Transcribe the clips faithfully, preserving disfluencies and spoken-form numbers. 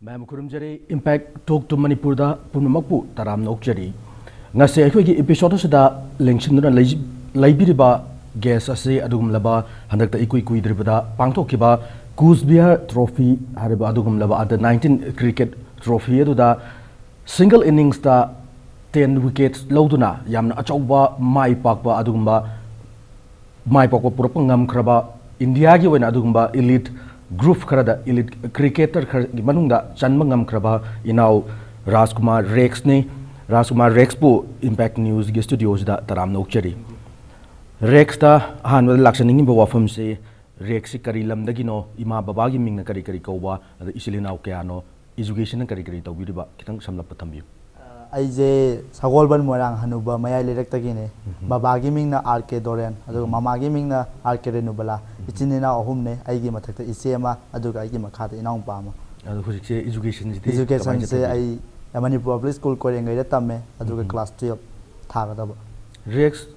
ꯃꯌꯥꯝ ꯈꯨꯔꯨꯝꯖꯔꯤ꯫ Impact Talk to ꯃꯅꯤꯄꯨꯔꯗ ꯄꯨꯝꯅꯃꯛꯄꯨ ꯇꯔꯥꯝꯅ ꯑꯣꯛꯆꯔꯤ꯫ ꯉꯁꯤ ꯑꯩꯈꯣꯏꯒꯤ episode ꯑꯁꯤꯗ ꯂꯦꯡꯁꯤꯟꯗꯨꯅ ꯂꯩ-, ꯂꯩꯕꯤꯔꯤꯕ guest ꯑꯁꯤ ꯑꯗꯨꯒꯨꯝꯂꯕ ꯍꯟꯗꯛꯇ ꯏꯀꯨꯏ ꯀꯨꯏꯗ꯭ꯔꯤꯕꯗ ꯄꯥꯡꯊꯣꯛꯈꯤꯕ ꯀꯨꯁ ꯕꯤꯍꯥꯔ trophy ꯍꯥꯏꯔꯤꯕ ꯑꯗꯨꯒꯨꯝꯂꯕ under nineteen cricket trophy ꯑꯗꯨꯗ single innings ꯇ ten wickets ꯂꯧꯗꯨꯅ ꯌꯥꯝꯅ ꯑꯆꯧꯕ ꯃꯥꯏ ꯄꯥꯛꯄ ꯑꯗꯨꯒꯨꯝꯕ ꯃꯥꯏ ꯄꯥꯛꯄ ꯄꯨꯔꯛꯄ ꯉꯝꯈ꯭ꯔꯕ, ꯏꯟꯗꯤꯌꯥꯒꯤ ꯑꯣꯏꯅ ꯑꯗꯨꯒꯨꯝꯕ elite group ꯈꯔꯗ, elite cricketer ꯈꯔꯒꯤ ꯃꯅꯨꯡꯗ ꯆꯟꯕ ꯉꯝꯈ꯭ꯔꯕ ꯏꯅꯥꯎ ꯔꯥꯖꯀꯨꯃꯥꯔ ꯔꯦꯛꯁꯅꯤ꯫ ꯔꯥꯖꯀꯨꯃꯥꯔ ꯔꯦꯛꯁꯄꯨ Impact News ꯒꯤ studio ꯁꯤꯗ ꯇꯔꯥꯝꯅ ꯑꯣꯛꯆꯔꯤ꯫ ꯔꯦꯛꯁꯇ ꯑꯍꯥꯟꯕꯗ ꯂꯥꯛꯆꯅꯤꯡꯉꯤꯕ ꯋꯥꯐꯝꯁꯤ, ꯔꯦꯛꯁꯤ ꯀꯔꯤ ꯂꯝꯗꯒꯤꯅꯣ, ꯏꯃꯥ ꯕꯕꯥꯒꯤ ꯃꯤꯡꯅ ꯀꯔꯤ ꯀꯔꯤ ꯀꯧꯕ, ꯑꯗ ꯏꯆꯤꯜ ꯏꯅꯥꯎ ꯀꯌꯥꯅꯣ, education ꯀꯔꯤ ꯀꯔꯤ ꯇꯧꯕꯤꯔꯤꯕ, ꯈꯤꯇꯪ ꯁꯝꯂꯞꯄ ꯊꯝꯕꯤꯌꯨ꯫ ꯑꯩꯁꯦ ꯁꯒꯣꯜꯕꯟ ꯃꯣꯏꯔꯥꯡ ꯍꯅꯨꯕ ꯃꯌꯥꯏ ꯂꯩꯔꯛꯇꯒꯤꯅꯦ꯫ ꯎꯝ꯫ ꯕꯕꯥꯒꯤ ꯃꯤꯡꯅ R K ꯗꯣꯔꯦꯟ, ꯑꯗꯨꯒ ꯎꯝ꯫ ꯃꯃꯥꯒꯤ ꯃꯤꯡꯅ R K ꯔꯦꯅꯨꯕꯂꯥ꯫ ꯎꯝ꯫ ꯏꯆꯤꯟ ꯏꯅꯥꯎ ꯑꯍꯨꯝꯅꯦ, ꯑꯩꯒꯤ ꯃꯊꯛꯇ ꯏꯆꯦ ꯑꯃ, ꯑꯗꯨꯒ ꯑꯩꯒꯤ ꯃꯈꯥꯗ ꯏꯅꯥꯎꯅꯨꯄꯥ ꯑꯃ꯫ ꯑꯗꯣ ꯍꯧꯖꯤꯛꯁꯦ education ꯁꯤꯗꯤ ꯀꯃꯥꯏꯅ education ꯁꯦ ꯆꯠꯊꯔꯤ? ꯑꯩ ꯃꯅꯤꯄꯨꯔ ꯄꯕ꯭ꯂꯤꯛ ꯁ꯭ꯀꯨꯜ ꯀꯣꯏꯔꯦꯡꯒꯩꯗ ꯇꯝꯃꯦ, ꯑꯗꯨꯒ ꯎꯝ꯫ Class twelve ꯊꯥꯒꯗꯕ꯫ ꯔꯦꯛꯁ,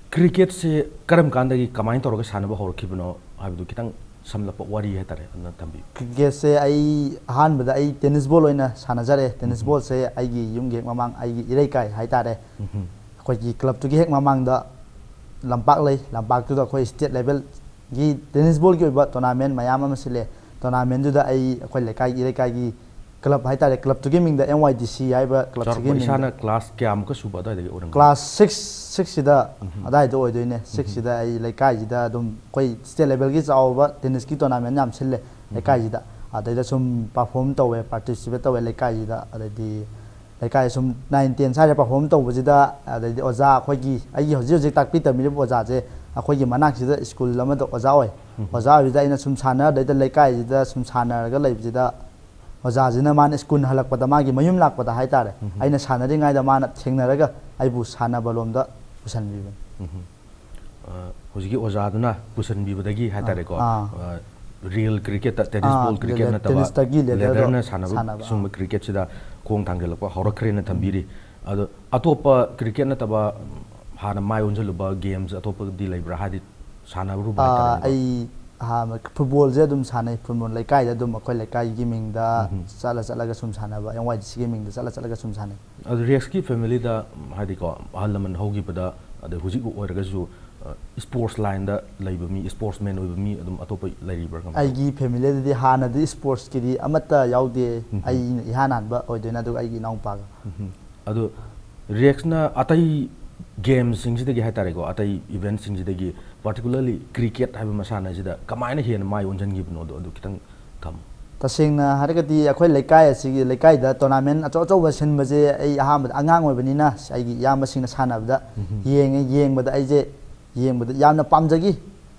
cricket ꯁꯦ ꯀꯔꯝ ꯀꯥꯟꯗꯒꯤ ꯀꯃꯥꯏꯅ ꯇꯧꯔꯒ ꯁꯥꯟꯅꯕ ꯍꯧꯔꯛꯈꯤꯕꯅꯣ ꯍꯥꯏꯕꯗꯨ ꯈꯤꯇꯪ ꯁꯝꯂꯞꯄ ꯋꯥꯔꯤ ꯍꯥꯏꯇꯥꯔꯦ, ꯑꯗꯨꯅ ꯊꯝꯕꯤꯌꯨ꯫ Cricket ꯁꯦ ꯑꯩ ꯑꯍꯥꯟꯕꯗ ꯑꯩ tennis ball ꯑꯣꯏꯅ ꯁꯥꯟꯅꯖꯔꯦ꯫ Tennis ꯎꯝ꯫ Ball ꯁꯦ ꯑꯩꯒꯤ ꯌꯨꯝꯒꯤ ꯍꯦꯛ ꯃꯃꯥꯡ, ꯑꯩꯒꯤ ꯏꯔꯩꯀꯥꯏ ꯍꯥꯏꯇꯥꯔꯦ, ꯎꯝ꯫ ꯑꯩꯈꯣꯏꯒꯤ club ꯇꯨꯒꯤ ꯍꯦꯛ ꯃꯃꯥꯡꯗ ꯂꯝꯄꯥꯛ ꯂꯩ꯫ ꯂꯝꯄꯥꯛꯇꯨꯗ ꯑꯩꯈꯣꯏ state level ꯒꯤ tennis ball ꯒꯤ ꯑꯣꯏꯕ tournament ꯃꯌꯥꯝ ꯑꯃ ꯁꯤꯜꯂꯦ꯫ Tournament ꯗꯨꯗ ꯑꯩ, ꯑꯩꯈꯣꯏ ꯂꯩꯀꯥꯏꯒꯤ, ꯏꯔꯩꯀꯥꯏꯒꯤ club ꯍꯥꯏꯇꯥꯔꯦ, club ꯇꯨꯒꯤ ꯃꯤꯡꯗ M Y D C ꯍꯥꯏꯕ club ꯁꯤꯒꯤ ꯆꯥꯎꯔꯥꯛꯄ ꯃꯤꯡꯗ꯫ ꯏꯁꯥꯅ class ꯀꯌꯥꯃꯨꯛꯀ ꯁꯨꯕ ꯑꯗꯨꯋꯥꯏꯗꯒꯤ ꯑꯣꯏꯔꯝꯒꯅꯤ? Class six, six ꯁꯤꯗ ꯎꯝ꯫ ꯑꯗꯥꯏꯗ ꯑꯣꯏꯗꯣꯏꯅꯦ꯫ Six ꯎꯝ꯫ ꯁꯤꯗ ꯑꯩ ꯂꯩꯀꯥꯏꯁꯤꯗ ꯑꯗꯨꯝ ꯑꯩꯈꯣꯏ state level ꯒꯤ ꯆꯥꯎꯕ tennis ꯀꯤ tournament ꯌꯥꯝ ꯁꯤꯜꯂꯦ ꯎꯝ꯫ ꯂꯩꯀꯥꯏꯁꯤꯗ꯫ ꯑꯗꯩꯗ ꯁꯨꯝ perform ꯇꯧꯋꯦ, participate ꯇꯧꯋꯦ ꯂꯩꯀꯥꯏꯁꯤꯗ꯫ ꯑꯗꯩꯗꯤ ꯂꯩꯀꯥꯏ ꯁꯨꯝ nine ten ꯁ꯭ꯋꯥꯏꯗ perform ꯇꯧꯕꯁꯤꯗ, ꯑꯗꯩꯗꯤ ꯑꯣꯖꯥ ꯑꯩꯈꯣꯏꯒꯤ, ꯑꯩꯒꯤ ꯍꯧꯖꯤꯛ ꯍꯧꯖꯤꯛ ꯇꯥꯛꯄꯤ ꯇꯝꯕꯤꯔꯤꯕ ꯑꯣꯖꯥꯁꯦ ꯑꯩꯈꯣꯏꯒꯤ ꯃꯅꯥꯛꯁꯤꯗ ꯁ꯭ꯀꯨꯜ ꯑꯃꯗ ꯑꯣꯖꯥ ꯑꯣꯏ꯫ ꯎꯝ꯫ ꯑꯣꯖꯥ ꯑꯣꯏꯕꯁꯤꯗ ꯑꯩꯅ ꯁꯨꯝ ꯁꯥꯟꯅꯔ, ꯑꯗꯩꯗ ꯂꯩꯀꯥꯏꯁꯤꯗ ꯁꯨꯝ ꯁꯥꯟꯅꯔꯒ ꯂꯩꯕꯁꯤꯗ, ꯑꯣꯖꯥꯁꯤꯅ ꯃꯥꯅ ꯁ꯭ꯀꯨꯜ ꯍꯜꯂꯛꯄꯗ, ꯃꯥꯒꯤ ꯃꯌꯨꯝ ꯂꯥꯛꯄꯗ ꯍꯥꯏꯇꯥꯔꯦ, ꯎꯝ꯫ ꯑꯩꯅ ꯁꯥꯟꯅꯔꯤꯉꯩꯗ ꯃꯥꯅ ꯊꯦꯡꯅꯔꯒ ꯑꯩꯕꯨ ꯁꯥꯟꯅꯕ ꯂꯣꯝꯗ ꯄꯨꯁꯟꯕꯤꯕꯅꯤ꯫ ꯎꯝ꯫ ꯑ, ꯍꯧꯖꯤꯛꯀꯤ ꯑꯣꯖꯥꯗꯨꯅ ꯄꯨꯁꯟꯕꯤꯕꯗꯒꯤ ꯍꯥꯏꯇꯥꯔꯦꯀꯣ, ꯑꯥ꯫ ꯑ, real cricket ꯇ, tennis ꯑꯥ, ball cricket ꯅꯠꯇꯕ, tennis ꯇꯒꯤ leather ꯗꯣ leather ꯅ ꯁꯥꯟꯅꯕ ꯁꯥꯟꯅꯕ, ꯁꯤꯒꯨꯝꯕ ꯑꯥ꯫ Cricket ꯁꯤꯗ ꯈꯣꯡ ꯊꯥꯡꯖꯜꯂꯛꯄ ꯍꯧꯔꯛꯈ꯭ꯔꯦꯅ ꯊꯝꯕꯤꯔꯤ꯫ ꯎꯝ꯫ ꯑꯗꯣ ꯑꯇꯣꯞꯄ cricket ꯅꯠꯇꯕ, ꯎꯝ, ꯍꯥꯟꯅ ꯃꯥꯏ ꯑꯣꯟꯁꯤꯜꯂꯨꯕ games ꯑꯇꯣꯞꯄꯗꯤ ꯂꯩꯕ꯭ꯔꯥ? ꯍꯥꯏꯗꯤ ꯁꯥꯟꯅꯔꯨꯕ ꯑꯥ, ꯍꯥꯏꯇꯥꯔꯦꯀꯣ꯫ ꯑꯩ ꯑꯍꯥꯟꯕ ꯐꯨꯠꯕꯣꯜꯁꯦ ꯑꯗꯨꯝ ꯁꯥꯟꯅꯩ꯫ ꯐꯨꯠꯕꯣꯜ ꯂꯩꯀꯥꯏꯗ ꯑꯗꯨꯝ, ꯑꯩꯈꯣꯏ ꯂꯩꯀꯥꯏꯒꯤ ꯃꯤꯡꯗ ꯆꯠꯂ ꯆꯠꯂꯒ ꯁꯨꯝ ꯁꯥꯟꯅꯕ, ꯑꯦꯝ ꯋꯥꯏ ꯗꯤ ꯁꯤꯒꯤ ꯃꯤꯡꯗ ꯆꯠꯂ ꯆꯠꯂꯒ ꯁꯨꯝ ꯁꯥꯟꯅꯩ꯫ ꯑꯗꯨ ꯔꯦꯛꯁꯀꯤ ꯐꯦꯃꯤꯂꯤꯗ, ꯍꯥꯏꯗꯤꯀꯣ, ꯑꯍꯜ ꯂꯃꯟ ꯍꯧꯈꯤꯕꯗ, ꯑꯗꯩ ꯍꯧꯖꯤꯛ ꯑꯣꯏꯔꯒꯁꯨ, ꯏꯁꯄꯣꯔꯠꯁ ꯂꯥꯏꯟꯗ ꯂꯩꯕ ꯃꯤ, ꯏꯁꯄꯣꯔꯠꯁꯃꯦꯟ ꯑꯣꯏꯕ ꯃꯤ ꯑꯗꯨꯝ ꯑꯇꯣꯞꯄ ꯂꯩꯔꯤꯕ꯭ꯔꯥ, ꯀꯃꯥꯏꯅ ꯇꯧꯕ? ꯑꯩꯒꯤ ꯐꯦꯃꯤꯂꯤꯗꯗꯤ ꯍꯥꯟꯅꯗꯤ ꯏꯁꯄꯣꯔꯠꯁꯀꯤꯗꯤ ꯑꯃꯠꯇ ꯌꯥꯎꯗꯦ꯫ ꯑꯩꯅ ꯏꯍꯥꯟ ꯍꯥꯟꯕ ꯑꯣꯏꯗꯣꯏꯅꯦ, ꯑꯗꯨꯒ ꯑꯩꯒꯤ ꯏꯅꯥꯎꯄꯥꯒ꯫ ꯑꯗꯣ ꯔꯦꯛꯁꯅ ꯑꯇꯩ ꯒꯦꯝꯁꯤꯡꯁꯤꯗꯒꯤ ꯍꯥꯏꯇꯥꯔꯦꯀꯣ, ꯑꯇꯩ ꯏꯚꯦꯟꯠꯁꯤꯡꯁꯤꯗꯒꯤ, ꯄꯥꯔꯇꯤꯀꯨꯂꯔꯂꯤ ꯀ꯭ꯔꯤꯀꯦꯠ ꯍꯥꯏꯕ ꯃꯁꯥꯟꯅꯁꯤꯗ ꯀꯃꯥꯏꯅ ꯍꯦꯟꯅ ꯃꯥꯏ ꯑꯣꯟꯁꯤꯟꯈꯤꯕꯅꯣꯗꯣ, ꯑꯗꯨ ꯈꯤꯇꯪ ꯊꯝꯃꯣ꯫ ꯇꯁꯦꯡꯅ ꯍꯥꯏꯔꯒꯗꯤ, ꯑꯩꯈꯣꯏ ꯂꯩꯀꯥꯏ ꯑꯁꯤꯒꯤ, ꯂꯩꯀꯥꯏꯗ ꯇꯣꯔꯅꯥꯃꯦꯟ ꯑꯆꯧ ꯑꯆꯧꯕ ꯁꯤꯟꯕꯁꯦ ꯑꯩ ꯑꯍꯥꯟꯕꯗ, ꯑꯉꯥꯡ ꯑꯣꯏꯕꯅꯤꯅ, ꯑꯩꯒꯤ ꯏꯌꯥꯝꯕꯁꯤꯡꯅ ꯁꯥꯟꯅꯕꯗ ꯌꯦꯡꯉꯦ꯫ ꯌꯦꯡꯕꯗ ꯑꯩꯁꯦ, ꯌꯦꯡꯕꯗ ꯌꯥꯝꯅ ꯄꯥꯝꯖꯈꯤ꯫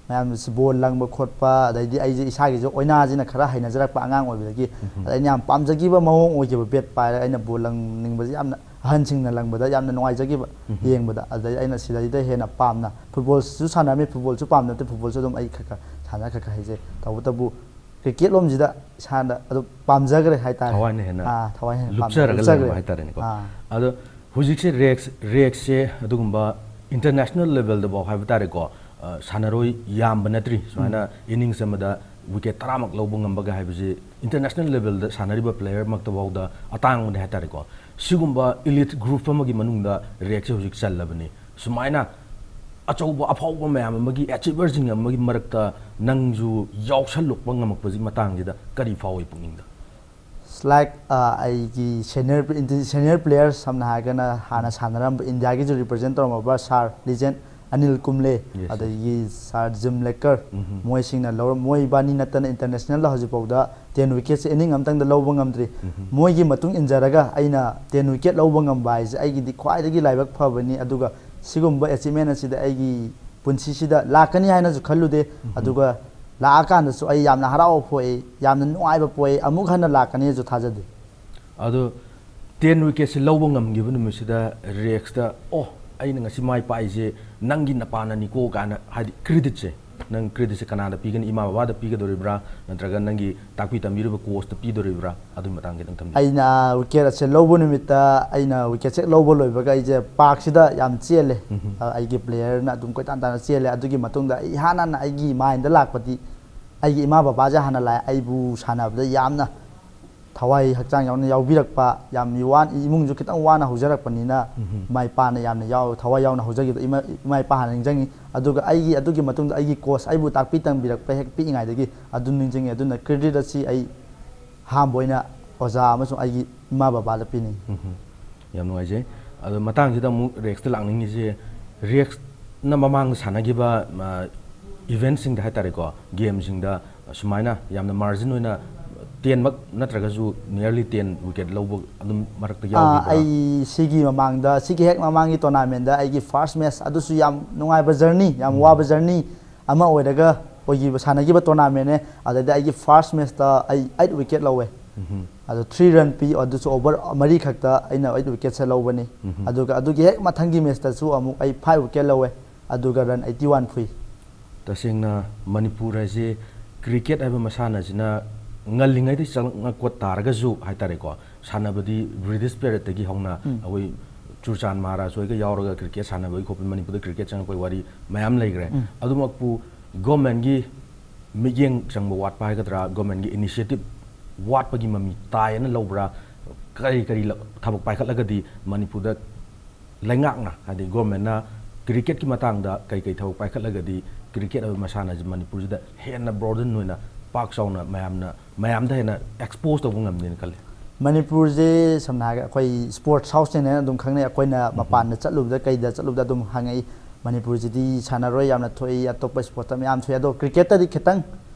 ꯃꯌꯥꯝꯁꯤ ꯕꯣꯜ ꯂꯪꯕ ꯈꯣꯠꯄ, ꯑꯗꯩꯗꯤ ꯑꯩꯁꯦ ꯏꯁꯥꯒꯤꯁꯨ ꯑꯣꯏꯅꯥꯁꯤꯅ ꯈꯔ ꯍꯩꯅꯖꯔꯛꯄ ꯑꯉꯥꯡ ꯑꯣꯏꯕꯗꯒꯤ꯫ ꯑꯗ ꯑꯩꯅ ꯌꯥꯝ ꯄꯥꯝꯖꯈꯤꯕ ꯃꯑꯣꯡ ꯑꯣꯏꯈꯤꯕ, ꯕꯦꯠ ꯄꯥꯏꯔꯒ ꯑꯩꯅ ꯕꯣꯜ ꯂꯪꯅꯤꯡꯕꯁꯦ, ꯌꯥꯝꯅ ꯑꯍꯟꯁꯤꯡꯅ ꯂꯪꯕꯗ ꯌꯥꯝꯅ ꯅꯨꯡꯉꯥꯏꯖꯈꯤꯕ ꯌꯦꯡꯕꯗ꯫ ꯑꯗꯩ ꯑꯩꯅ ꯁꯤꯗꯩꯗ ꯍꯦꯟꯅ ꯄꯥꯝꯅ, ꯐꯨꯠꯕꯣꯜꯁꯨ ꯁꯥꯟꯅꯔꯝꯃꯤ, ꯐꯨꯠꯕꯣꯜꯁꯨ ꯄꯥꯝꯅ ꯅꯠꯇꯦ, ꯐꯨꯠꯕꯣꯜꯁꯨ ꯑꯗꯨꯝ ꯑꯩ ꯈꯔ ꯈꯔ ꯁꯥꯟꯅ ꯈꯔ ꯈꯔ ꯍꯩꯖꯩ꯫ ꯇꯧꯕꯇꯕꯨ ꯀ꯭ꯔꯤꯀꯦꯠ ꯂꯣꯝꯁꯤꯗ ꯏꯁꯥꯅ ꯑꯗꯨꯝ ꯄꯥꯝꯖꯈ꯭ꯔꯦ ꯍꯥꯏꯇꯥꯔꯦ꯫ ꯊꯋꯥꯏꯅ ꯍꯦꯟꯅ ꯑꯥ, ꯊꯋꯥꯏ ꯍꯦꯟꯅ ꯄꯥꯝꯅ ꯂꯨꯞꯆꯔꯒ ꯂꯨꯞꯆꯈ꯭ꯔꯦ꯫ ꯂꯩꯔꯝꯕ ꯍꯥꯏꯇꯥꯔꯦꯅꯦꯀꯣ꯫ ꯑꯥ꯫ ꯑꯗꯣ ꯍꯧꯖꯤꯛꯁꯦ ꯔꯦꯛꯁ, ꯔꯦꯛꯁꯁꯦ ꯑꯗꯨꯒꯨꯝꯕ ꯏꯟꯇꯔꯅꯦꯁꯅꯦꯜ ꯂꯦꯚꯦꯜꯗꯐꯥꯎ ꯍꯥꯏꯕ ꯇꯥꯔꯦꯀꯣ, ꯑ, ꯁꯥꯟꯅꯔꯣꯏ ꯌꯥꯝꯕ ꯅꯠꯇ꯭ꯔꯤ꯫ ꯁꯨꯃꯥꯏꯅ ꯏꯅꯤꯡꯁ ꯑꯃꯗ ꯋꯤꯀꯦꯠ ꯇꯔꯥꯃꯛ ꯂꯧꯕ ꯉꯝꯕꯒ ꯍꯥꯏꯕꯁꯤ ꯏꯟꯇꯔꯅꯦꯁꯅꯦꯜ ꯂꯦꯚꯦꯜꯗ ꯁꯥꯟꯅꯔꯤꯕ ꯄ꯭ꯂꯦꯌꯔ ꯃꯛꯇꯐꯥꯎꯗ ꯑꯇꯥꯡꯕꯅꯦ ꯍꯥꯏꯇꯥꯔꯦꯀꯣ꯫ ꯁꯤꯒꯨꯝꯕ ꯏꯂꯤꯠ ꯒ꯭ꯔꯨꯞ ꯑꯃꯒꯤ ꯃꯅꯨꯡꯗ ꯔꯦꯛꯁꯦ ꯍꯧꯖꯤꯛ ꯆꯜꯂꯕꯅꯤ꯫ ꯁꯨꯃꯥꯏꯅ ꯑꯆꯧꯕ ꯑꯐꯥꯎꯕ ꯃꯌꯥꯝ ꯑꯃꯒꯤ, ꯑꯦꯆꯤꯚꯔꯁꯤꯡ ꯑꯃꯒꯤ ꯃꯔꯛꯇ ꯅꯪꯁꯨ ꯌꯥꯎꯁꯜꯂꯛꯄ ꯉꯝꯃꯛꯄꯁꯤ ꯃꯇꯥꯡꯁꯤꯗ ꯀꯔꯤ ꯐꯥꯎꯏ ꯄꯨꯛꯅꯤꯡꯗ? It's like, ꯑ, ꯑꯩꯒꯤ ꯁꯦꯅꯤꯌꯔ, ꯁꯦꯅꯤꯌꯔ ꯄ꯭ꯂꯦꯌꯔ, ꯁꯝꯅ ꯍꯥꯏꯔꯒꯅ ꯍꯥꯟꯅ ꯁꯥꯟꯅꯔꯝꯕ, ꯏꯟꯗꯤꯌꯥꯒꯤꯁꯨ ꯔꯤꯄ꯭ꯔꯖꯦꯟ ꯇꯧꯔꯝꯃꯕ ꯁꯥꯔ ꯂꯤꯖꯦꯟ ꯑꯅꯤꯜ ꯀꯨꯝꯕ꯭ꯂꯦ, Yes, yes. ꯑꯗꯒꯤ ꯁꯥꯔ ꯖꯤꯝ ꯂꯦꯀꯔ, ꯃꯣꯏꯁꯤꯡꯅ ꯂꯧꯔ-, ꯃꯣꯏ ꯏꯕꯥꯅꯤ ꯅꯠꯇꯅ ꯏꯟꯇꯔꯅꯦꯁꯅꯦꯜꯗ ꯍꯧꯖꯤꯛꯐꯥꯎꯗ ꯇꯦꯟ ꯋꯤꯀꯦꯠꯁꯦ ꯏꯅꯤꯡ ꯑꯃꯇꯪꯗ ꯂꯧꯕ ꯉꯝꯗ꯭ꯔꯤ꯫ ꯃꯣꯏꯒꯤ ꯃꯇꯨꯡ ꯏꯟꯖꯔꯒ ꯑꯩꯅ ꯇꯦꯟ ꯋꯤꯀꯦꯠ ꯂꯧꯕ ꯉꯝꯕ ꯍꯥꯏꯁꯦ ꯑꯩꯒꯤꯗꯤ ꯈ꯭ꯋꯥꯏꯗꯒꯤ ꯂꯥꯏꯕꯛ ꯐꯕꯅꯤ꯫ ꯑꯗꯨꯒ ꯁꯤꯒꯨꯝꯕ ꯑꯦꯆꯤꯞꯃꯦꯟ ꯑꯁꯤꯗ ꯑꯩꯒꯤ ꯄꯨꯟꯁꯤꯁꯤꯗ ꯂꯥꯛꯀꯅꯤ ꯍꯥꯏꯅꯁꯨ ꯈꯜꯂꯨꯗꯦ꯫ ꯑꯗꯨꯒ ꯂꯥꯛꯑꯀꯥꯟꯗꯁꯨ ꯑꯩ ꯌꯥꯝꯅ ꯍꯔꯥꯎꯕ ꯄꯣꯛꯏ, ꯌꯥꯝꯅ ꯅꯨꯡꯉꯥꯏꯕ ꯄꯣꯛꯏ, ꯑꯃꯨꯛ ꯍꯟꯅ ꯂꯥꯛꯀꯅꯤꯁꯨ ꯊꯥꯖꯗꯦ꯫ ꯑꯗꯣ ꯇꯦꯟ ꯋꯤꯀꯦꯠꯁꯤ ꯂꯧꯕ ꯉꯝꯈꯤꯕ ꯅꯨꯃꯤꯠꯁꯤꯗ ꯔꯦꯛꯁꯇ, "ꯑꯣ, ꯑꯩꯅ ꯉꯁꯤ ꯃꯥꯏ ꯄꯥꯛꯏꯁꯦ ꯅꯪꯒꯤ ꯅꯄꯥꯟꯅꯅꯤꯀꯣ" ꯀꯥꯏꯅ, ꯍꯥꯏꯗꯤ, ꯀ꯭ꯔꯤꯗꯤꯠꯁꯦ ꯅꯪ ꯀ꯭ꯔꯦꯗꯤꯠꯁꯦ ꯀꯅꯥꯗ ꯄꯤꯒꯅꯤ? ꯏꯃꯥ ꯕꯕꯥꯗ ꯄꯤꯒꯗꯧꯔꯤꯕ꯭ꯔꯥ, ꯅꯠꯇ꯭ꯔꯒ ꯅꯪꯒꯤ ꯇꯥꯛꯄꯤ ꯇꯝꯕꯤꯔꯤꯕ ꯀꯣꯆꯇ ꯄꯤꯗꯧꯔꯤꯕ꯭ꯔꯥ? ꯑꯗꯨꯒꯤ ꯃꯇꯥꯡꯒꯤ ꯅꯪ ꯊꯝꯕꯤꯌꯨ꯫ ꯑꯩꯅ ꯋꯤꯀꯦꯠ ꯑꯁꯦ ꯂꯧꯕ ꯅꯨꯃꯤꯠꯇ, ꯑꯩꯅ ꯋꯤꯀꯦꯠꯁꯦ ꯂꯧꯕ ꯂꯣꯏꯕꯒ ꯑꯩꯁꯦ ꯄꯥꯔꯛꯁꯤꯗ ꯌꯥꯝ ꯆꯦꯜꯂꯦ꯫ ꯑ, ꯑꯩꯒꯤ ꯄ꯭ꯂꯦꯌꯔꯅ ꯑꯗꯨꯝ ꯀꯣꯏꯇꯥꯟ ꯇꯥꯟꯅ ꯆꯦꯜꯂꯦ꯫ ꯑꯗꯨꯒꯤ ꯃꯇꯨꯡꯗ ꯑꯩ ꯏꯍꯥꯟ ꯍꯥꯟꯅ ꯑꯩꯒꯤ ꯃꯥꯏꯟꯗ ꯂꯥꯛꯄꯗꯤ ꯑꯩꯒꯤ ꯏꯃꯥ ꯕꯕꯥꯁꯦ ꯍꯥꯟꯅ ꯂꯥꯛꯑꯦ꯫ ꯑꯩꯕꯨ ꯁꯥꯟꯅꯕꯗ ꯌꯥꯝꯅ ꯊꯋꯥꯏ ꯍꯛꯆꯥꯡ ꯌꯥꯎꯅ ꯌꯥꯎꯕꯤꯔꯛꯄ, ꯌꯥꯝ ꯋꯥ-, ꯏꯃꯨꯡꯁꯨ ꯈꯤꯇꯪ ꯋꯥꯅ ꯍꯧꯖꯔꯛꯄꯅꯤꯅ ꯏꯃꯥ ꯏꯄꯥꯅ ꯌꯥꯝꯅ ꯌꯥꯎ-, ꯊꯋꯥꯏ ꯌꯥꯎꯅ ꯍꯧꯖꯈꯤꯕꯗꯣ ꯏꯃꯥ, ꯏꯃꯥ ꯏꯄꯥ ꯍꯥꯟꯅ ꯅꯤꯡꯁꯤꯡꯉꯤ꯫ ꯑꯗꯨꯒ ꯑꯩꯒꯤ, ꯑꯗꯨꯒꯤ ꯃꯇꯨꯡꯗ ꯑꯩꯒꯤ ꯀꯣꯆ ꯑꯩꯕꯨ ꯇꯥꯛꯄꯤ ꯇꯝꯕꯤꯔꯛꯄ ꯍꯦꯛ ꯄꯤꯛꯏꯉꯩꯗꯒꯤ ꯑꯗꯨ ꯅꯤꯡꯁꯤꯡꯉꯤ꯫ ꯑꯗꯨꯅ ꯀ꯭ꯔꯦꯗꯤꯠ ꯑꯁꯤ ꯑꯩ ꯑꯍꯥꯟꯕ ꯑꯣꯏꯅ ꯑꯣꯖꯥ ꯑꯃꯁꯨꯡ ꯑꯩꯒꯤ ꯏꯃꯥ ꯕꯕꯥꯗ ꯄꯤꯅꯤꯡꯉꯤ꯫ ꯌꯥꯝ ꯅꯨꯡꯉꯥꯏꯖꯩ꯫ ꯑꯗꯣ ꯃꯇꯥꯡꯁꯤꯗ ꯑꯃꯨꯛ ꯔꯦꯛꯁꯇ ꯂꯥꯛꯅꯤꯡꯉꯤꯁꯦ, ꯔꯦꯛꯁꯅ ꯃꯃꯥꯡꯗ ꯁꯥꯟꯅꯈꯤꯕ ꯏꯚꯦꯟꯁꯤꯡꯗ ꯍꯥꯏ ꯇꯥꯔꯦꯀꯣ, ꯒꯦꯝꯁꯤꯡꯗ ꯁꯨꯃꯥꯏꯅ ꯌꯥꯝꯅ ꯃꯥꯔꯖꯤꯟ ꯑꯣꯏꯅ ꯇꯦꯟꯃꯛ ꯅꯠꯇ꯭ꯔꯒꯁꯨ nearly ten wicket ꯂꯧꯕ ꯑꯗꯨꯝ ꯃꯔꯛꯇ ꯑꯥ, ꯌꯥꯎꯈꯤꯕ꯭ꯔꯥ? ꯑꯩ ꯁꯤꯒꯤ ꯃꯃꯥꯡꯗ, ꯁꯤꯒꯤ ꯍꯦꯛ ꯃꯃꯥꯡꯒꯤ ꯇꯣꯔꯅꯥꯃꯦꯟꯗ ꯑꯩꯒꯤ ꯐꯥꯔꯁ ꯃꯦꯠꯆ, ꯑꯗꯨꯁꯨ ꯌꯥꯝ ꯅꯨꯡꯉꯥꯏꯕ ꯖꯔꯅꯤ, ꯌꯥꯝ ꯋꯥꯕ ꯖꯔꯅꯤ ꯑꯃ ꯑꯣꯏꯔꯒ ꯑꯣꯏꯈꯤꯕ, ꯁꯥꯟꯅꯈꯤꯕ ꯇꯣꯔꯅꯥꯃꯦꯟꯅꯦ꯫ ꯑꯗꯩꯗ ꯑꯩꯒꯤ ꯐꯥꯔꯁ ꯃꯦꯠꯆꯇ ꯑꯩ ꯑꯩꯠ ꯋꯤꯀꯦꯠ ꯂꯧꯋꯦ꯫ ꯑꯗꯣ ꯊ꯭ꯔꯤ ꯔꯟ ꯄꯤ, ꯑꯗꯨꯁꯨ ꯑꯣꯚꯔ ꯃꯔꯤ ꯈꯛꯇ ꯑꯩꯅ ꯑꯩꯠ ꯋꯤꯀꯦꯠꯁꯦ ꯂꯧꯕꯅꯤ꯫ ꯑꯗꯨꯒ ꯑꯗꯨꯒꯤ ꯍꯦꯛ ꯃꯊꯪꯒꯤ ꯃꯦꯠꯆꯇꯁꯨ ꯑꯃꯨꯛ ꯑꯩ ꯐꯥꯏꯚ ꯋꯤꯀꯦꯠ ꯂꯧꯋꯦ, ꯑꯗꯨꯒ ꯔꯟ ꯑꯩꯠꯇꯤ ꯋꯥꯟ ꯐꯨꯏ꯫ ꯇꯁꯦꯡꯅ ꯃꯅꯤꯄꯨꯔ ꯍꯥꯏꯁꯦ ꯀ꯭ꯔꯤꯀꯦꯠ ꯍꯥꯏꯕ ꯃꯁꯥꯟꯅꯁꯤꯅ ꯉꯜꯂꯤꯉꯩꯗꯒꯤ ꯆꯪꯉꯛꯄ ꯇꯥꯔꯒꯁꯨ ꯍꯥꯏ ꯇꯥꯔꯦꯀꯣ, ꯁꯥꯟꯅꯕꯗꯤ ꯕ꯭ꯔꯤꯇꯤꯁ ꯄꯦꯔꯦꯠꯇꯒꯤ ꯍꯧꯅ ꯑꯩꯈꯣꯏ ꯆꯨꯔꯆꯥꯟ ꯃꯍꯥꯔꯥꯖ ꯍꯣꯏꯒ ꯌꯥꯎꯔꯒ ꯀ꯭ꯔꯤꯀꯦꯠ ꯁꯥꯟꯅꯕꯒꯤ ꯈꯣꯠꯄꯒꯤ ꯃꯅꯤꯄꯨꯔꯗ ꯀ꯭ꯔꯤꯀꯦꯠ ꯆꯪꯉꯛꯄꯒꯤ ꯋꯥꯔꯤ ꯃꯌꯥꯝ ꯂꯩꯈ꯭ꯔꯦ꯫ ꯑꯗꯨꯃꯛꯄꯨ ꯒꯣꯔꯃꯦꯟꯒꯤ ꯃꯤꯠꯌꯦꯡ ꯆꯪꯕ ꯋꯥꯠꯄ ꯍꯥꯏꯒꯗ꯭ꯔꯥ, ꯒꯣꯔꯃꯦꯟꯒꯤ ꯏꯅꯤꯁꯤꯌꯦꯇꯤꯞ ꯋꯥꯠꯄꯒꯤ ꯃꯃꯤ ꯇꯥꯏꯌꯦꯅ ꯂꯧꯕ꯭ꯔꯥ? ꯀꯔꯤ ꯀꯔꯤ ꯂ-, ꯊꯕꯛ ꯄꯥꯏꯈꯠꯂꯒꯗꯤ ꯃꯅꯤꯄꯨꯔꯗ ꯂꯩꯉꯥꯛꯅ, ꯍꯥꯏꯗꯤ ꯒꯣꯔꯃꯦꯟꯅ ꯀ꯭ꯔꯤꯀꯦꯠꯀꯤ ꯃꯇꯥꯡꯗ ꯀꯩ ꯀꯩ ꯊꯕꯛ ꯄꯥꯏꯈꯠꯂꯒꯗꯤ ꯀ꯭ꯔꯤꯀꯦꯠ ꯍꯥꯏꯕ ꯃꯁꯥꯟꯅꯁꯤ ꯃꯅꯤꯄꯨꯔꯁꯤꯗ ꯍꯦꯟꯅ ꯕ꯭ꯔꯣꯗꯟ ꯑꯣꯏꯅ, ꯄꯥꯛ ꯆꯥꯎꯅ ꯃꯌꯥꯝꯅ, ꯃꯌꯥꯝꯗ ꯍꯦꯟꯅ ꯑꯦꯛꯁꯄꯣꯖ ꯇꯧꯕ ꯉꯝꯅꯤꯅ ꯈꯜꯂꯤ? ꯃꯅꯤꯄꯨꯔꯁꯦ ꯁꯝꯅ ꯍꯥꯏꯔꯒ ꯑꯩꯈꯣꯏ ꯁ꯭ꯄꯣꯔꯠꯁ ꯍꯥꯎꯁꯅꯦꯅ ꯑꯗꯨꯝ ꯈꯪꯅꯩ꯫ ꯑꯩꯈꯣꯏꯅ ꯃꯄꯥꯟꯗ ꯆꯠꯂꯨꯕꯗ, ꯀꯩꯗ ꯆꯠꯂꯨꯕꯗ ꯑꯗꯨꯝ ꯍꯪꯉꯛꯏ, "ꯃꯅꯤꯄꯨꯔꯁꯤꯗꯤ ꯁꯥꯟꯅꯔꯣꯏ ꯌꯥꯝꯅ ꯊꯣꯛꯏ, ꯑꯇꯣꯞꯄ ꯁ꯭ꯄꯣꯔꯠꯇ ꯃꯌꯥꯝ ꯊꯣꯛꯏ, ꯑꯗꯣ ꯀ꯭ꯔꯤꯀꯦꯠꯇꯗꯤ ꯈꯤꯇꯪ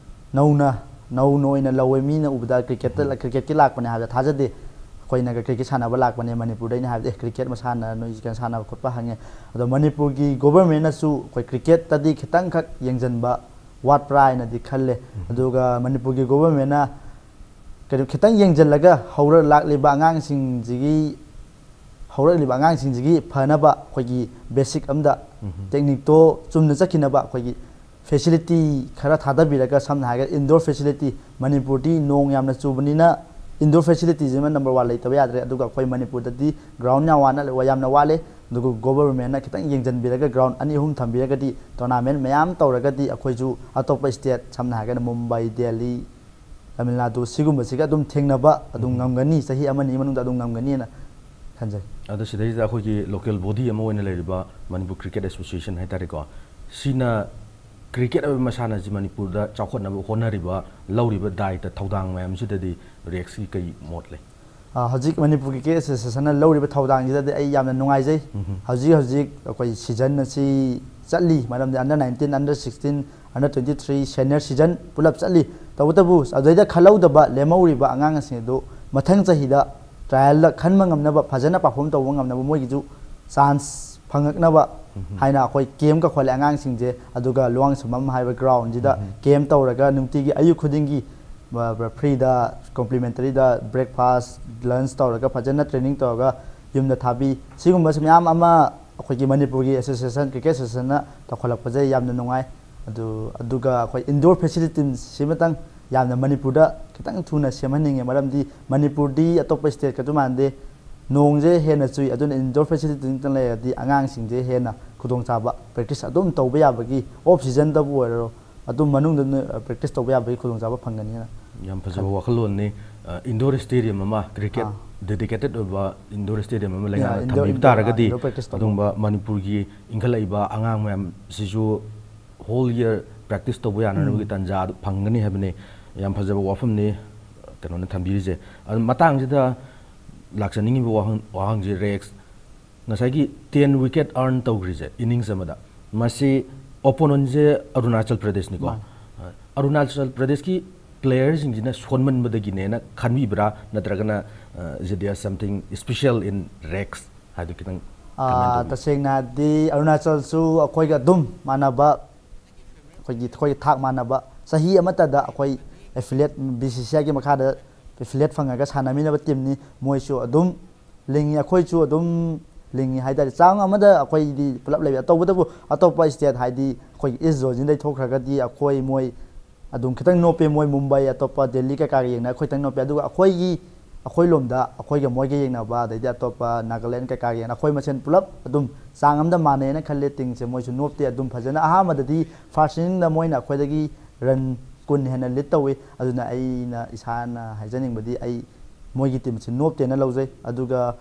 ꯅꯧꯅ, ꯅꯧꯅ ꯑꯣꯏꯅ ꯂꯧꯋꯦ꯫ ꯃꯤꯅ ꯎꯕꯗ ꯀ꯭ꯔꯤꯀꯦꯠꯇ, ꯀ꯭ꯔꯤꯀꯦꯠꯀꯤ ꯂꯥꯛꯄꯅꯦ ꯍꯥꯏꯕꯗ ꯊꯥꯖꯗꯦ꯫ ꯑꯩꯈꯣꯏꯅꯒ ꯀ꯭ꯔꯤꯀꯦꯠ ꯁꯥꯟꯅꯕ ꯂꯥꯛꯄꯅꯦ ꯃꯅꯤꯄꯨꯔꯗꯩꯅ ꯍꯥꯏꯕꯗ, ꯑꯦ, ꯀ꯭ꯔꯤꯀꯦꯠ ꯃꯁꯥꯟꯅ ꯅꯣꯏꯁꯤ ꯀꯩꯅꯣ ꯁꯥꯟꯅꯕ ꯈꯣꯠꯄ ꯍꯪꯉꯦ꯫ ꯑꯗꯣ ꯃꯅꯤꯄꯨꯔꯒꯤ ꯒꯣꯕꯔꯃꯦꯟꯅꯁꯨ ꯑꯩꯈꯣꯏ ꯀ꯭ꯔꯤꯀꯦꯠꯇꯗꯤ ꯈꯤꯇꯪꯈꯛ ꯌꯦꯡꯁꯤꯟꯕ ꯋꯥꯠꯄ꯭ꯔꯥ ꯍꯥꯏꯅꯗꯤ ꯈꯜꯂꯦ꯫ ꯑꯗꯨꯒ ꯃꯅꯤꯄꯨꯔꯒꯤ ꯒꯣꯕꯔꯃꯦꯟꯅ ꯀꯩꯅꯣ ꯈꯤꯇꯪ ꯌꯦꯡꯁꯤꯜꯂꯒ ꯍꯧꯔ ꯂꯥꯛꯂꯤꯕ ꯑꯉꯥꯡꯁꯤꯡꯁꯤꯒꯤ, ꯍꯧꯔꯛꯂꯤꯕ ꯑꯉꯥꯡꯁꯤꯡꯁꯤꯒꯤ ꯐꯅꯕ ꯑꯩꯈꯣꯏꯒꯤ ꯕꯦꯁꯤꯛ ꯑꯝꯗ, ꯇꯦꯛꯅꯤꯛꯇꯣ ꯆꯨꯝꯅ ꯆꯠꯈꯤꯅꯕ, ꯑꯩꯈꯣꯏꯒꯤ ꯐꯦꯁꯤꯂꯤꯇꯤ ꯈꯔ ꯊꯥꯗꯕꯤꯔꯒ, ꯁꯝꯅ ꯍꯥꯏꯔꯒ ꯏꯟꯗꯣꯔ ꯐꯦꯁꯤꯂꯤꯇꯤ, ꯃꯅꯤꯄꯨꯔꯗꯤ ꯅꯣꯡ ꯌꯥꯝꯅ ꯆꯨꯕꯅꯤꯅ ꯏꯟꯗꯣꯔ ꯐꯦꯁꯤꯂꯤꯇꯤꯁꯤꯃ ꯅꯝꯕꯔ ꯋꯥꯟ ꯂꯩꯇꯕ ꯌꯥꯗ꯭ꯔꯦ꯫ ꯑꯗꯨꯒ ꯑꯩꯈꯣꯏ ꯃꯅꯤꯄꯨꯔꯗꯗꯤ ꯒ꯭ꯔꯥꯎꯟ ꯌꯥꯝ ꯋꯥꯅ ꯌꯥꯝꯅ ꯋꯥꯠꯂꯦ꯫ ꯑꯗꯨꯒ ꯒꯣꯕꯔꯃꯦꯟꯅ ꯈꯤꯇꯪ ꯌꯦꯡꯁꯤꯟꯕꯤꯔꯒ, ꯒ꯭ꯔꯥꯎꯟ ꯑꯅꯤ ꯑꯍꯨꯝ ꯊꯝꯕꯤꯔꯒꯗꯤ, ꯇꯣꯔꯅꯥꯃꯦꯟ ꯃꯌꯥꯝ ꯇꯧꯔꯒꯗꯤ, ꯑꯩꯈꯣꯏꯁꯨ ꯑꯇꯣꯞꯄ ꯁ꯭ꯇꯦꯠ, ꯁꯝꯅ ꯍꯥꯏꯔꯒꯅ ꯃꯨꯝꯕꯥꯏ, ꯗꯦꯜꯂꯤ, ꯇꯥꯃꯤꯜ ꯅꯥꯗꯨ, ꯁꯤꯒꯨꯝꯕꯁꯤꯒ ꯑꯗꯨꯝ ꯊꯦꯡꯅꯕ ꯑꯗꯨꯝ ꯎꯝ꯫ ꯉꯝꯒꯅꯤ, ꯆꯍꯤ ꯑꯃꯅꯤ ꯃꯅꯨꯡꯗ ꯑꯗꯨꯝ ꯉꯝꯒꯅꯤꯅ ꯈꯟꯖꯩ꯫ ꯑꯗꯣ ꯁꯤꯗꯩꯁꯤꯗ ꯑꯩꯈꯣꯏꯒꯤ ꯂꯣꯀꯦꯜ ꯕꯣꯗꯤ ꯑꯃ ꯑꯣꯏꯅ ꯂꯩꯔꯤꯕ ꯃꯅꯤꯄꯨꯔ ꯀ꯭ꯔꯤꯀꯦꯠ ꯑꯦꯁꯣꯁꯤꯌꯦꯁꯟ ꯍꯥꯏꯇꯥꯔꯦꯀꯣ, ꯁꯤꯅ ꯀ꯭ꯔꯤꯀꯦꯠ ꯍꯥꯏꯕ ꯃꯁꯥꯟꯅꯁꯤ ꯃꯅꯤꯄꯨꯔꯗ ꯆꯥꯎꯈꯠꯅꯕ ꯍꯣꯠꯅꯔꯤꯕ, ꯂꯧꯔꯤꯕ ꯗꯥꯏꯇ, ꯊꯧꯗꯥꯡ ꯃꯌꯥꯝꯁꯤꯗꯗꯤ ꯔꯦꯛꯁꯀꯤ ꯀꯩ ꯃꯣꯠ ꯂꯩ? ꯑ, ꯍꯧꯖꯤꯛ ꯃꯅꯤꯄꯨꯔ ꯀ꯭ꯔꯤꯀꯦꯠ ꯑꯦꯁꯣꯁꯤꯌꯦꯁꯟꯅ ꯂꯧꯔꯤꯕ ꯊꯧꯗꯥꯡꯁꯤꯗꯗꯤ ꯑꯩ ꯌꯥꯝꯅ ꯅꯨꯡꯉꯥꯏꯖꯩ꯫ ꯎꯝꯍꯨꯝ꯫ ꯍꯧꯖꯤꯛ ꯍꯧꯖꯤꯛ ꯑꯩꯈꯣꯏ ꯁꯤꯖꯟ ꯑꯁꯤ ꯆꯠꯂꯤ, ꯃꯔꯝꯗꯤ under nineteen, under sixteen, under twenty three, senior season ꯄꯨꯂꯞ ꯆꯠꯂꯤ꯫ ꯇꯧꯕꯇꯕꯨ ꯑꯗꯨꯗꯩꯗ ꯈꯜꯍꯧꯗꯕ ꯂꯦꯝꯍꯧꯔꯤꯕ ꯑꯉꯥꯡꯁꯤꯡ ꯑꯗꯨ ꯃꯊꯪ ꯆꯍꯤꯗ ꯇ꯭ꯔꯥꯏꯌꯦꯜꯗ ꯈꯟꯕ ꯉꯝꯅꯕ, ꯐꯖꯅ ꯄꯔꯐꯣꯔꯝ ꯇꯧꯕ ꯉꯝꯅꯕ, ꯃꯣꯏꯒꯤꯁꯨ ꯆꯥꯟꯁ ꯐꯪꯉꯛꯅꯕ ꯎꯝꯍꯨꯝ꯫ ꯍꯥꯏꯅ ꯑꯩꯈꯣꯏ ꯀꯦꯝ ꯀꯧꯈꯠꯂꯦ ꯑꯉꯥꯡꯁꯤꯡꯁꯦ꯫ ꯑꯗꯨꯒ ꯂꯨꯋꯥꯡꯁꯝꯕꯝ ꯍꯥꯏꯕ ꯒ꯭ꯔꯥꯎꯟꯁꯤꯗ ꯎꯝꯍꯨꯝ꯫ ꯀꯦꯝ ꯇꯧꯔꯒ ꯅꯨꯡꯇꯤꯒꯤ ꯑꯌꯨꯛ ꯈꯨꯗꯤꯡꯒꯤ ꯐ꯭ꯔꯤꯗ, ꯀꯣꯝꯄ꯭ꯂꯤꯃꯦꯟꯇꯔꯤꯗ ꯕ꯭ꯔꯦꯛꯐꯥꯁ, ꯂꯟꯁ ꯇꯧꯔꯒ, ꯐꯖꯅ ꯇ꯭ꯔꯦꯅꯤꯡ ꯇꯧꯔꯒ ꯌꯨꯝꯗ ꯊꯥꯕꯤ꯫ ꯁꯤꯒꯨꯝꯕꯁꯤ ꯃꯌꯥꯝ ꯑꯃ ꯑꯩꯈꯣꯏꯒꯤ ꯃꯅꯤꯄꯨꯔꯒꯤ ꯑꯦꯁꯣꯁꯤꯌꯦꯁꯟ, ꯀ꯭ꯔꯤꯀꯦꯠ ꯑꯦꯁꯣꯁꯤꯌꯦꯁꯟꯅ ꯇꯧꯈꯠꯂꯛꯄꯁꯦ ꯌꯥꯝꯅ ꯅꯨꯡꯉꯥꯏ꯫ ꯑꯗꯨ, ꯑꯗꯨꯒ ꯑꯩꯈꯣꯏ ꯏꯟꯗꯣꯔ ꯐꯦꯁꯤꯂꯤꯇꯤꯁꯤꯃꯇꯪ ꯌꯥꯝꯅ ꯃꯅꯤꯄꯨꯔꯗ ꯈꯤꯇꯪ ꯊꯨꯅ ꯁꯦꯝꯍꯟꯅꯤꯡꯉꯦ, ꯃꯔꯝꯗꯤ ꯃꯅꯤꯄꯨꯔꯗꯤ ꯑꯇꯣꯞꯄ ꯁ꯭ꯇꯦꯠꯀꯁꯨ ꯃꯥꯟꯅꯗꯦ, ꯅꯣꯡꯁꯦ ꯍꯦꯟꯅ ꯆꯨꯏ꯫ ꯑꯗꯨꯅ ꯏꯟꯗꯣꯔ ꯐꯦꯁꯤꯂꯤꯇꯤꯁꯤꯇꯪ ꯂꯩꯔꯗꯤ ꯑꯉꯥꯡꯁꯤꯡꯁꯦ ꯍꯦꯟꯅ ꯈꯨꯗꯣꯡꯆꯥꯕ, ꯄ꯭ꯔꯦꯛꯇꯤꯁ ꯑꯗꯨꯝ ꯇꯧꯕ ꯌꯥꯕꯒꯤ, ꯑꯣꯐ ꯁꯤꯖꯟꯗꯕꯨ ꯑꯣꯏꯔꯣ, ꯑꯗꯨꯝ ꯃꯅꯨꯡꯗ ꯅꯣꯏ, ꯑ, ꯄ꯭ꯔꯦꯛꯇꯤꯁ ꯇꯧꯕ ꯌꯥꯕꯒꯤ ꯈꯨꯗꯣꯡꯆꯥꯕ ꯐꯪꯒꯅꯤꯅ ꯌꯥꯝ ꯐꯖꯕ ꯈꯜꯂꯤ꯫ ꯋꯥꯈꯜꯂꯣꯟꯅꯤ꯫ ꯑ, ꯏꯟꯗꯣꯔ ꯁ꯭ꯇꯦꯗꯤꯌꯝ ꯑꯃ, ꯀ꯭ꯔꯤꯀꯦꯠ ꯑꯥ꯫ ꯗꯦꯗꯤꯀꯦꯇꯦꯠ ꯑꯣꯏꯕ ꯏꯟꯗꯣꯔ ꯁ꯭ꯇꯦꯗꯤꯌꯝ ꯑꯃ ꯂꯩꯉꯥꯛꯅ ꯌꯥ, ꯏꯟꯗꯣꯔ, ꯊꯝꯕꯤꯕ ꯏꯟꯗꯣꯔ, ꯑꯥ, ꯇꯥꯔꯒꯗꯤ ꯏꯟꯗꯣꯔ ꯄ꯭ꯔꯦꯛꯇꯤꯁ ꯇꯧꯕ꯫ ꯑꯗꯨꯒꯨꯝꯕ ꯃꯅꯤꯄꯨꯔꯒꯤ ꯏꯟꯈꯠꯂꯛꯏꯕ ꯑꯉꯥꯡ ꯃꯌꯥꯝꯁꯤꯁꯨ ꯍꯣꯜ ꯌꯔ ꯄ꯭ꯔꯦꯛꯇꯤꯁ ꯇꯧꯕ ꯌꯥꯅꯅꯕꯒꯤ ꯎꯝ꯫ ꯇꯥꯟꯖꯥ ꯑꯗꯨ ꯐꯪꯒꯅꯤ ꯍꯥꯏꯕꯅꯤ꯫ ꯌꯥꯝ ꯐꯖꯕ ꯋꯥꯐꯝꯅꯤ, ꯀꯩꯅꯣꯅ ꯊꯝꯕꯤꯔꯤꯁꯦ꯫ ꯑꯗꯨ ꯃꯇꯥꯡꯁꯤꯗ ꯂꯥꯛꯆꯅꯤꯡꯉꯤꯕ ꯋꯥꯍꯪ, ꯋꯥꯍꯪꯁꯤ, ꯔꯦꯛꯁ, ꯉꯁꯥꯏꯒꯤ ten wicket earn ꯇꯧꯈ꯭ꯔꯤꯁꯦ ꯏꯅꯤꯡꯁ ꯑꯃꯗ, ꯃꯁꯤ ꯑꯣꯄꯣꯅꯦꯟꯁꯦ ꯑꯔꯨꯅꯥꯆꯜ ꯄ꯭ꯔꯗꯦꯁꯅꯤꯀꯣ꯫ ꯃꯥꯅꯤ꯫ ꯑꯔꯨꯅꯥꯆꯜ ꯄ꯭ꯔꯗꯦꯁꯀꯤ ꯄ꯭ꯂꯦꯌꯔꯁꯤꯡꯁꯤꯅ ꯁꯣꯟꯃꯟꯕꯗꯒꯤꯅꯦꯅ ꯈꯟꯕꯤꯕ꯭ꯔꯥ, ꯅꯠꯇ꯭ꯔꯒꯅ, ꯑ, is there something special in ꯔꯦꯛꯁ ꯍꯥꯏꯗꯨ ꯈꯤꯇꯪ ꯑꯥ, comment ꯇꯧꯕꯤꯌꯨ꯫ ꯇꯁꯦꯡꯅ ꯍꯥꯏꯔꯗꯤ ꯑꯔꯨꯅꯥꯆꯜꯁꯨ ꯑꯩꯈꯣꯏꯒ ꯑꯗꯨꯝ ꯃꯥꯟꯅꯕ, ꯑꯩꯈꯣꯏꯒꯤ, ꯑꯩꯈꯣꯏꯒꯤ ꯊꯥꯛ ꯃꯥꯟꯅꯕ, ꯆꯍꯤ ꯑꯃꯠꯇꯗ ꯑꯩꯈꯣꯏ ꯑꯦꯐꯤꯂꯦꯠ, ꯕꯤ ꯁꯤ ꯁꯤ ꯑꯥꯏꯒꯤ ꯃꯈꯥꯗ ꯑꯦꯐꯤꯂꯦꯠ ꯐꯪꯉꯒ ꯁꯥꯟꯅꯃꯤꯟꯅꯕ ꯇꯤꯝꯅꯤ꯫ ꯃꯣꯏꯁꯨ ꯑꯗꯨꯝ ꯂꯤꯡꯉꯤ, ꯑꯩꯈꯣꯏꯁꯨ ꯑꯗꯨꯝ ꯂꯤꯡꯉꯤ ꯍꯥꯏꯇꯥꯔꯦ꯫ ꯆꯥꯡ ꯑꯃꯗ ꯑꯩꯈꯣꯏꯗꯤ ꯄꯨꯂꯞ ꯂꯩꯕ, ꯇꯧꯕꯇꯕꯨ ꯑꯇꯣꯞꯄ state, ꯍꯥꯏꯗꯤ ꯑꯩꯈꯣꯏꯒꯤ East Zone ꯁꯤꯗ ꯂꯩꯊꯣꯛꯈ꯭ꯔꯒꯗꯤ ꯑꯩꯈꯣꯏ, ꯃꯣꯏ ꯑꯗꯨꯝ ꯈꯤꯇꯪ ꯅꯣꯞꯄꯦ꯫ ꯃꯣꯏ ꯃꯨꯝꯕꯥꯏ, ꯑꯇꯣꯞꯄ ꯗꯦꯜꯂꯤ ꯀꯩꯀꯥꯒ ꯌꯦꯡꯅ ꯑꯩꯈꯣꯏ ꯈꯤꯇꯪ ꯅꯣꯞꯄꯦ꯫ ꯑꯗꯨꯒ ꯑꯩꯈꯣꯏꯒꯤ, ꯑꯩꯈꯣꯏ ꯂꯣꯝꯗ ꯑꯩꯈꯣꯏꯒ ꯃꯣꯏꯒ ꯌꯦꯡꯅꯕ, ꯑꯗꯩꯗꯤ ꯑꯇꯣꯞꯄ ꯅꯥꯒꯥꯂꯦꯟ ꯀꯩꯀꯥꯒ ꯌꯦꯡꯅ ꯑꯩꯈꯣꯏ ꯃꯁꯦꯟ ꯄꯨꯂꯞ ꯑꯗꯨꯝ ꯆꯥꯡ ꯑꯃꯗ ꯃꯥꯟꯅꯩꯅ ꯈꯜꯂꯦ꯫ ꯇꯤꯝꯁꯦ ꯃꯣꯏꯁꯨ ꯅꯣꯞꯇꯦ, ꯑꯗꯨꯝ ꯐꯖꯅ꯫ ꯑꯍꯥꯟꯕꯗꯗꯤ first inningꯗ ꯃꯣꯏꯅ ꯑꯩꯈꯣꯏꯗꯒꯤ run ꯀꯨꯟ ꯍꯦꯟꯅ lead ꯇꯧꯏ꯫ ꯑꯗꯨꯅ ꯑꯩꯅ ꯏꯁꯥꯅ ꯍꯥꯏꯖꯅꯤꯡꯕꯗꯤ ꯑꯩ ꯃꯣꯏꯒꯤ ꯇꯤꯝꯁꯦ ꯅꯣꯞꯇꯦꯅ ꯂꯧꯖꯩ꯫ ꯑꯗꯨꯒ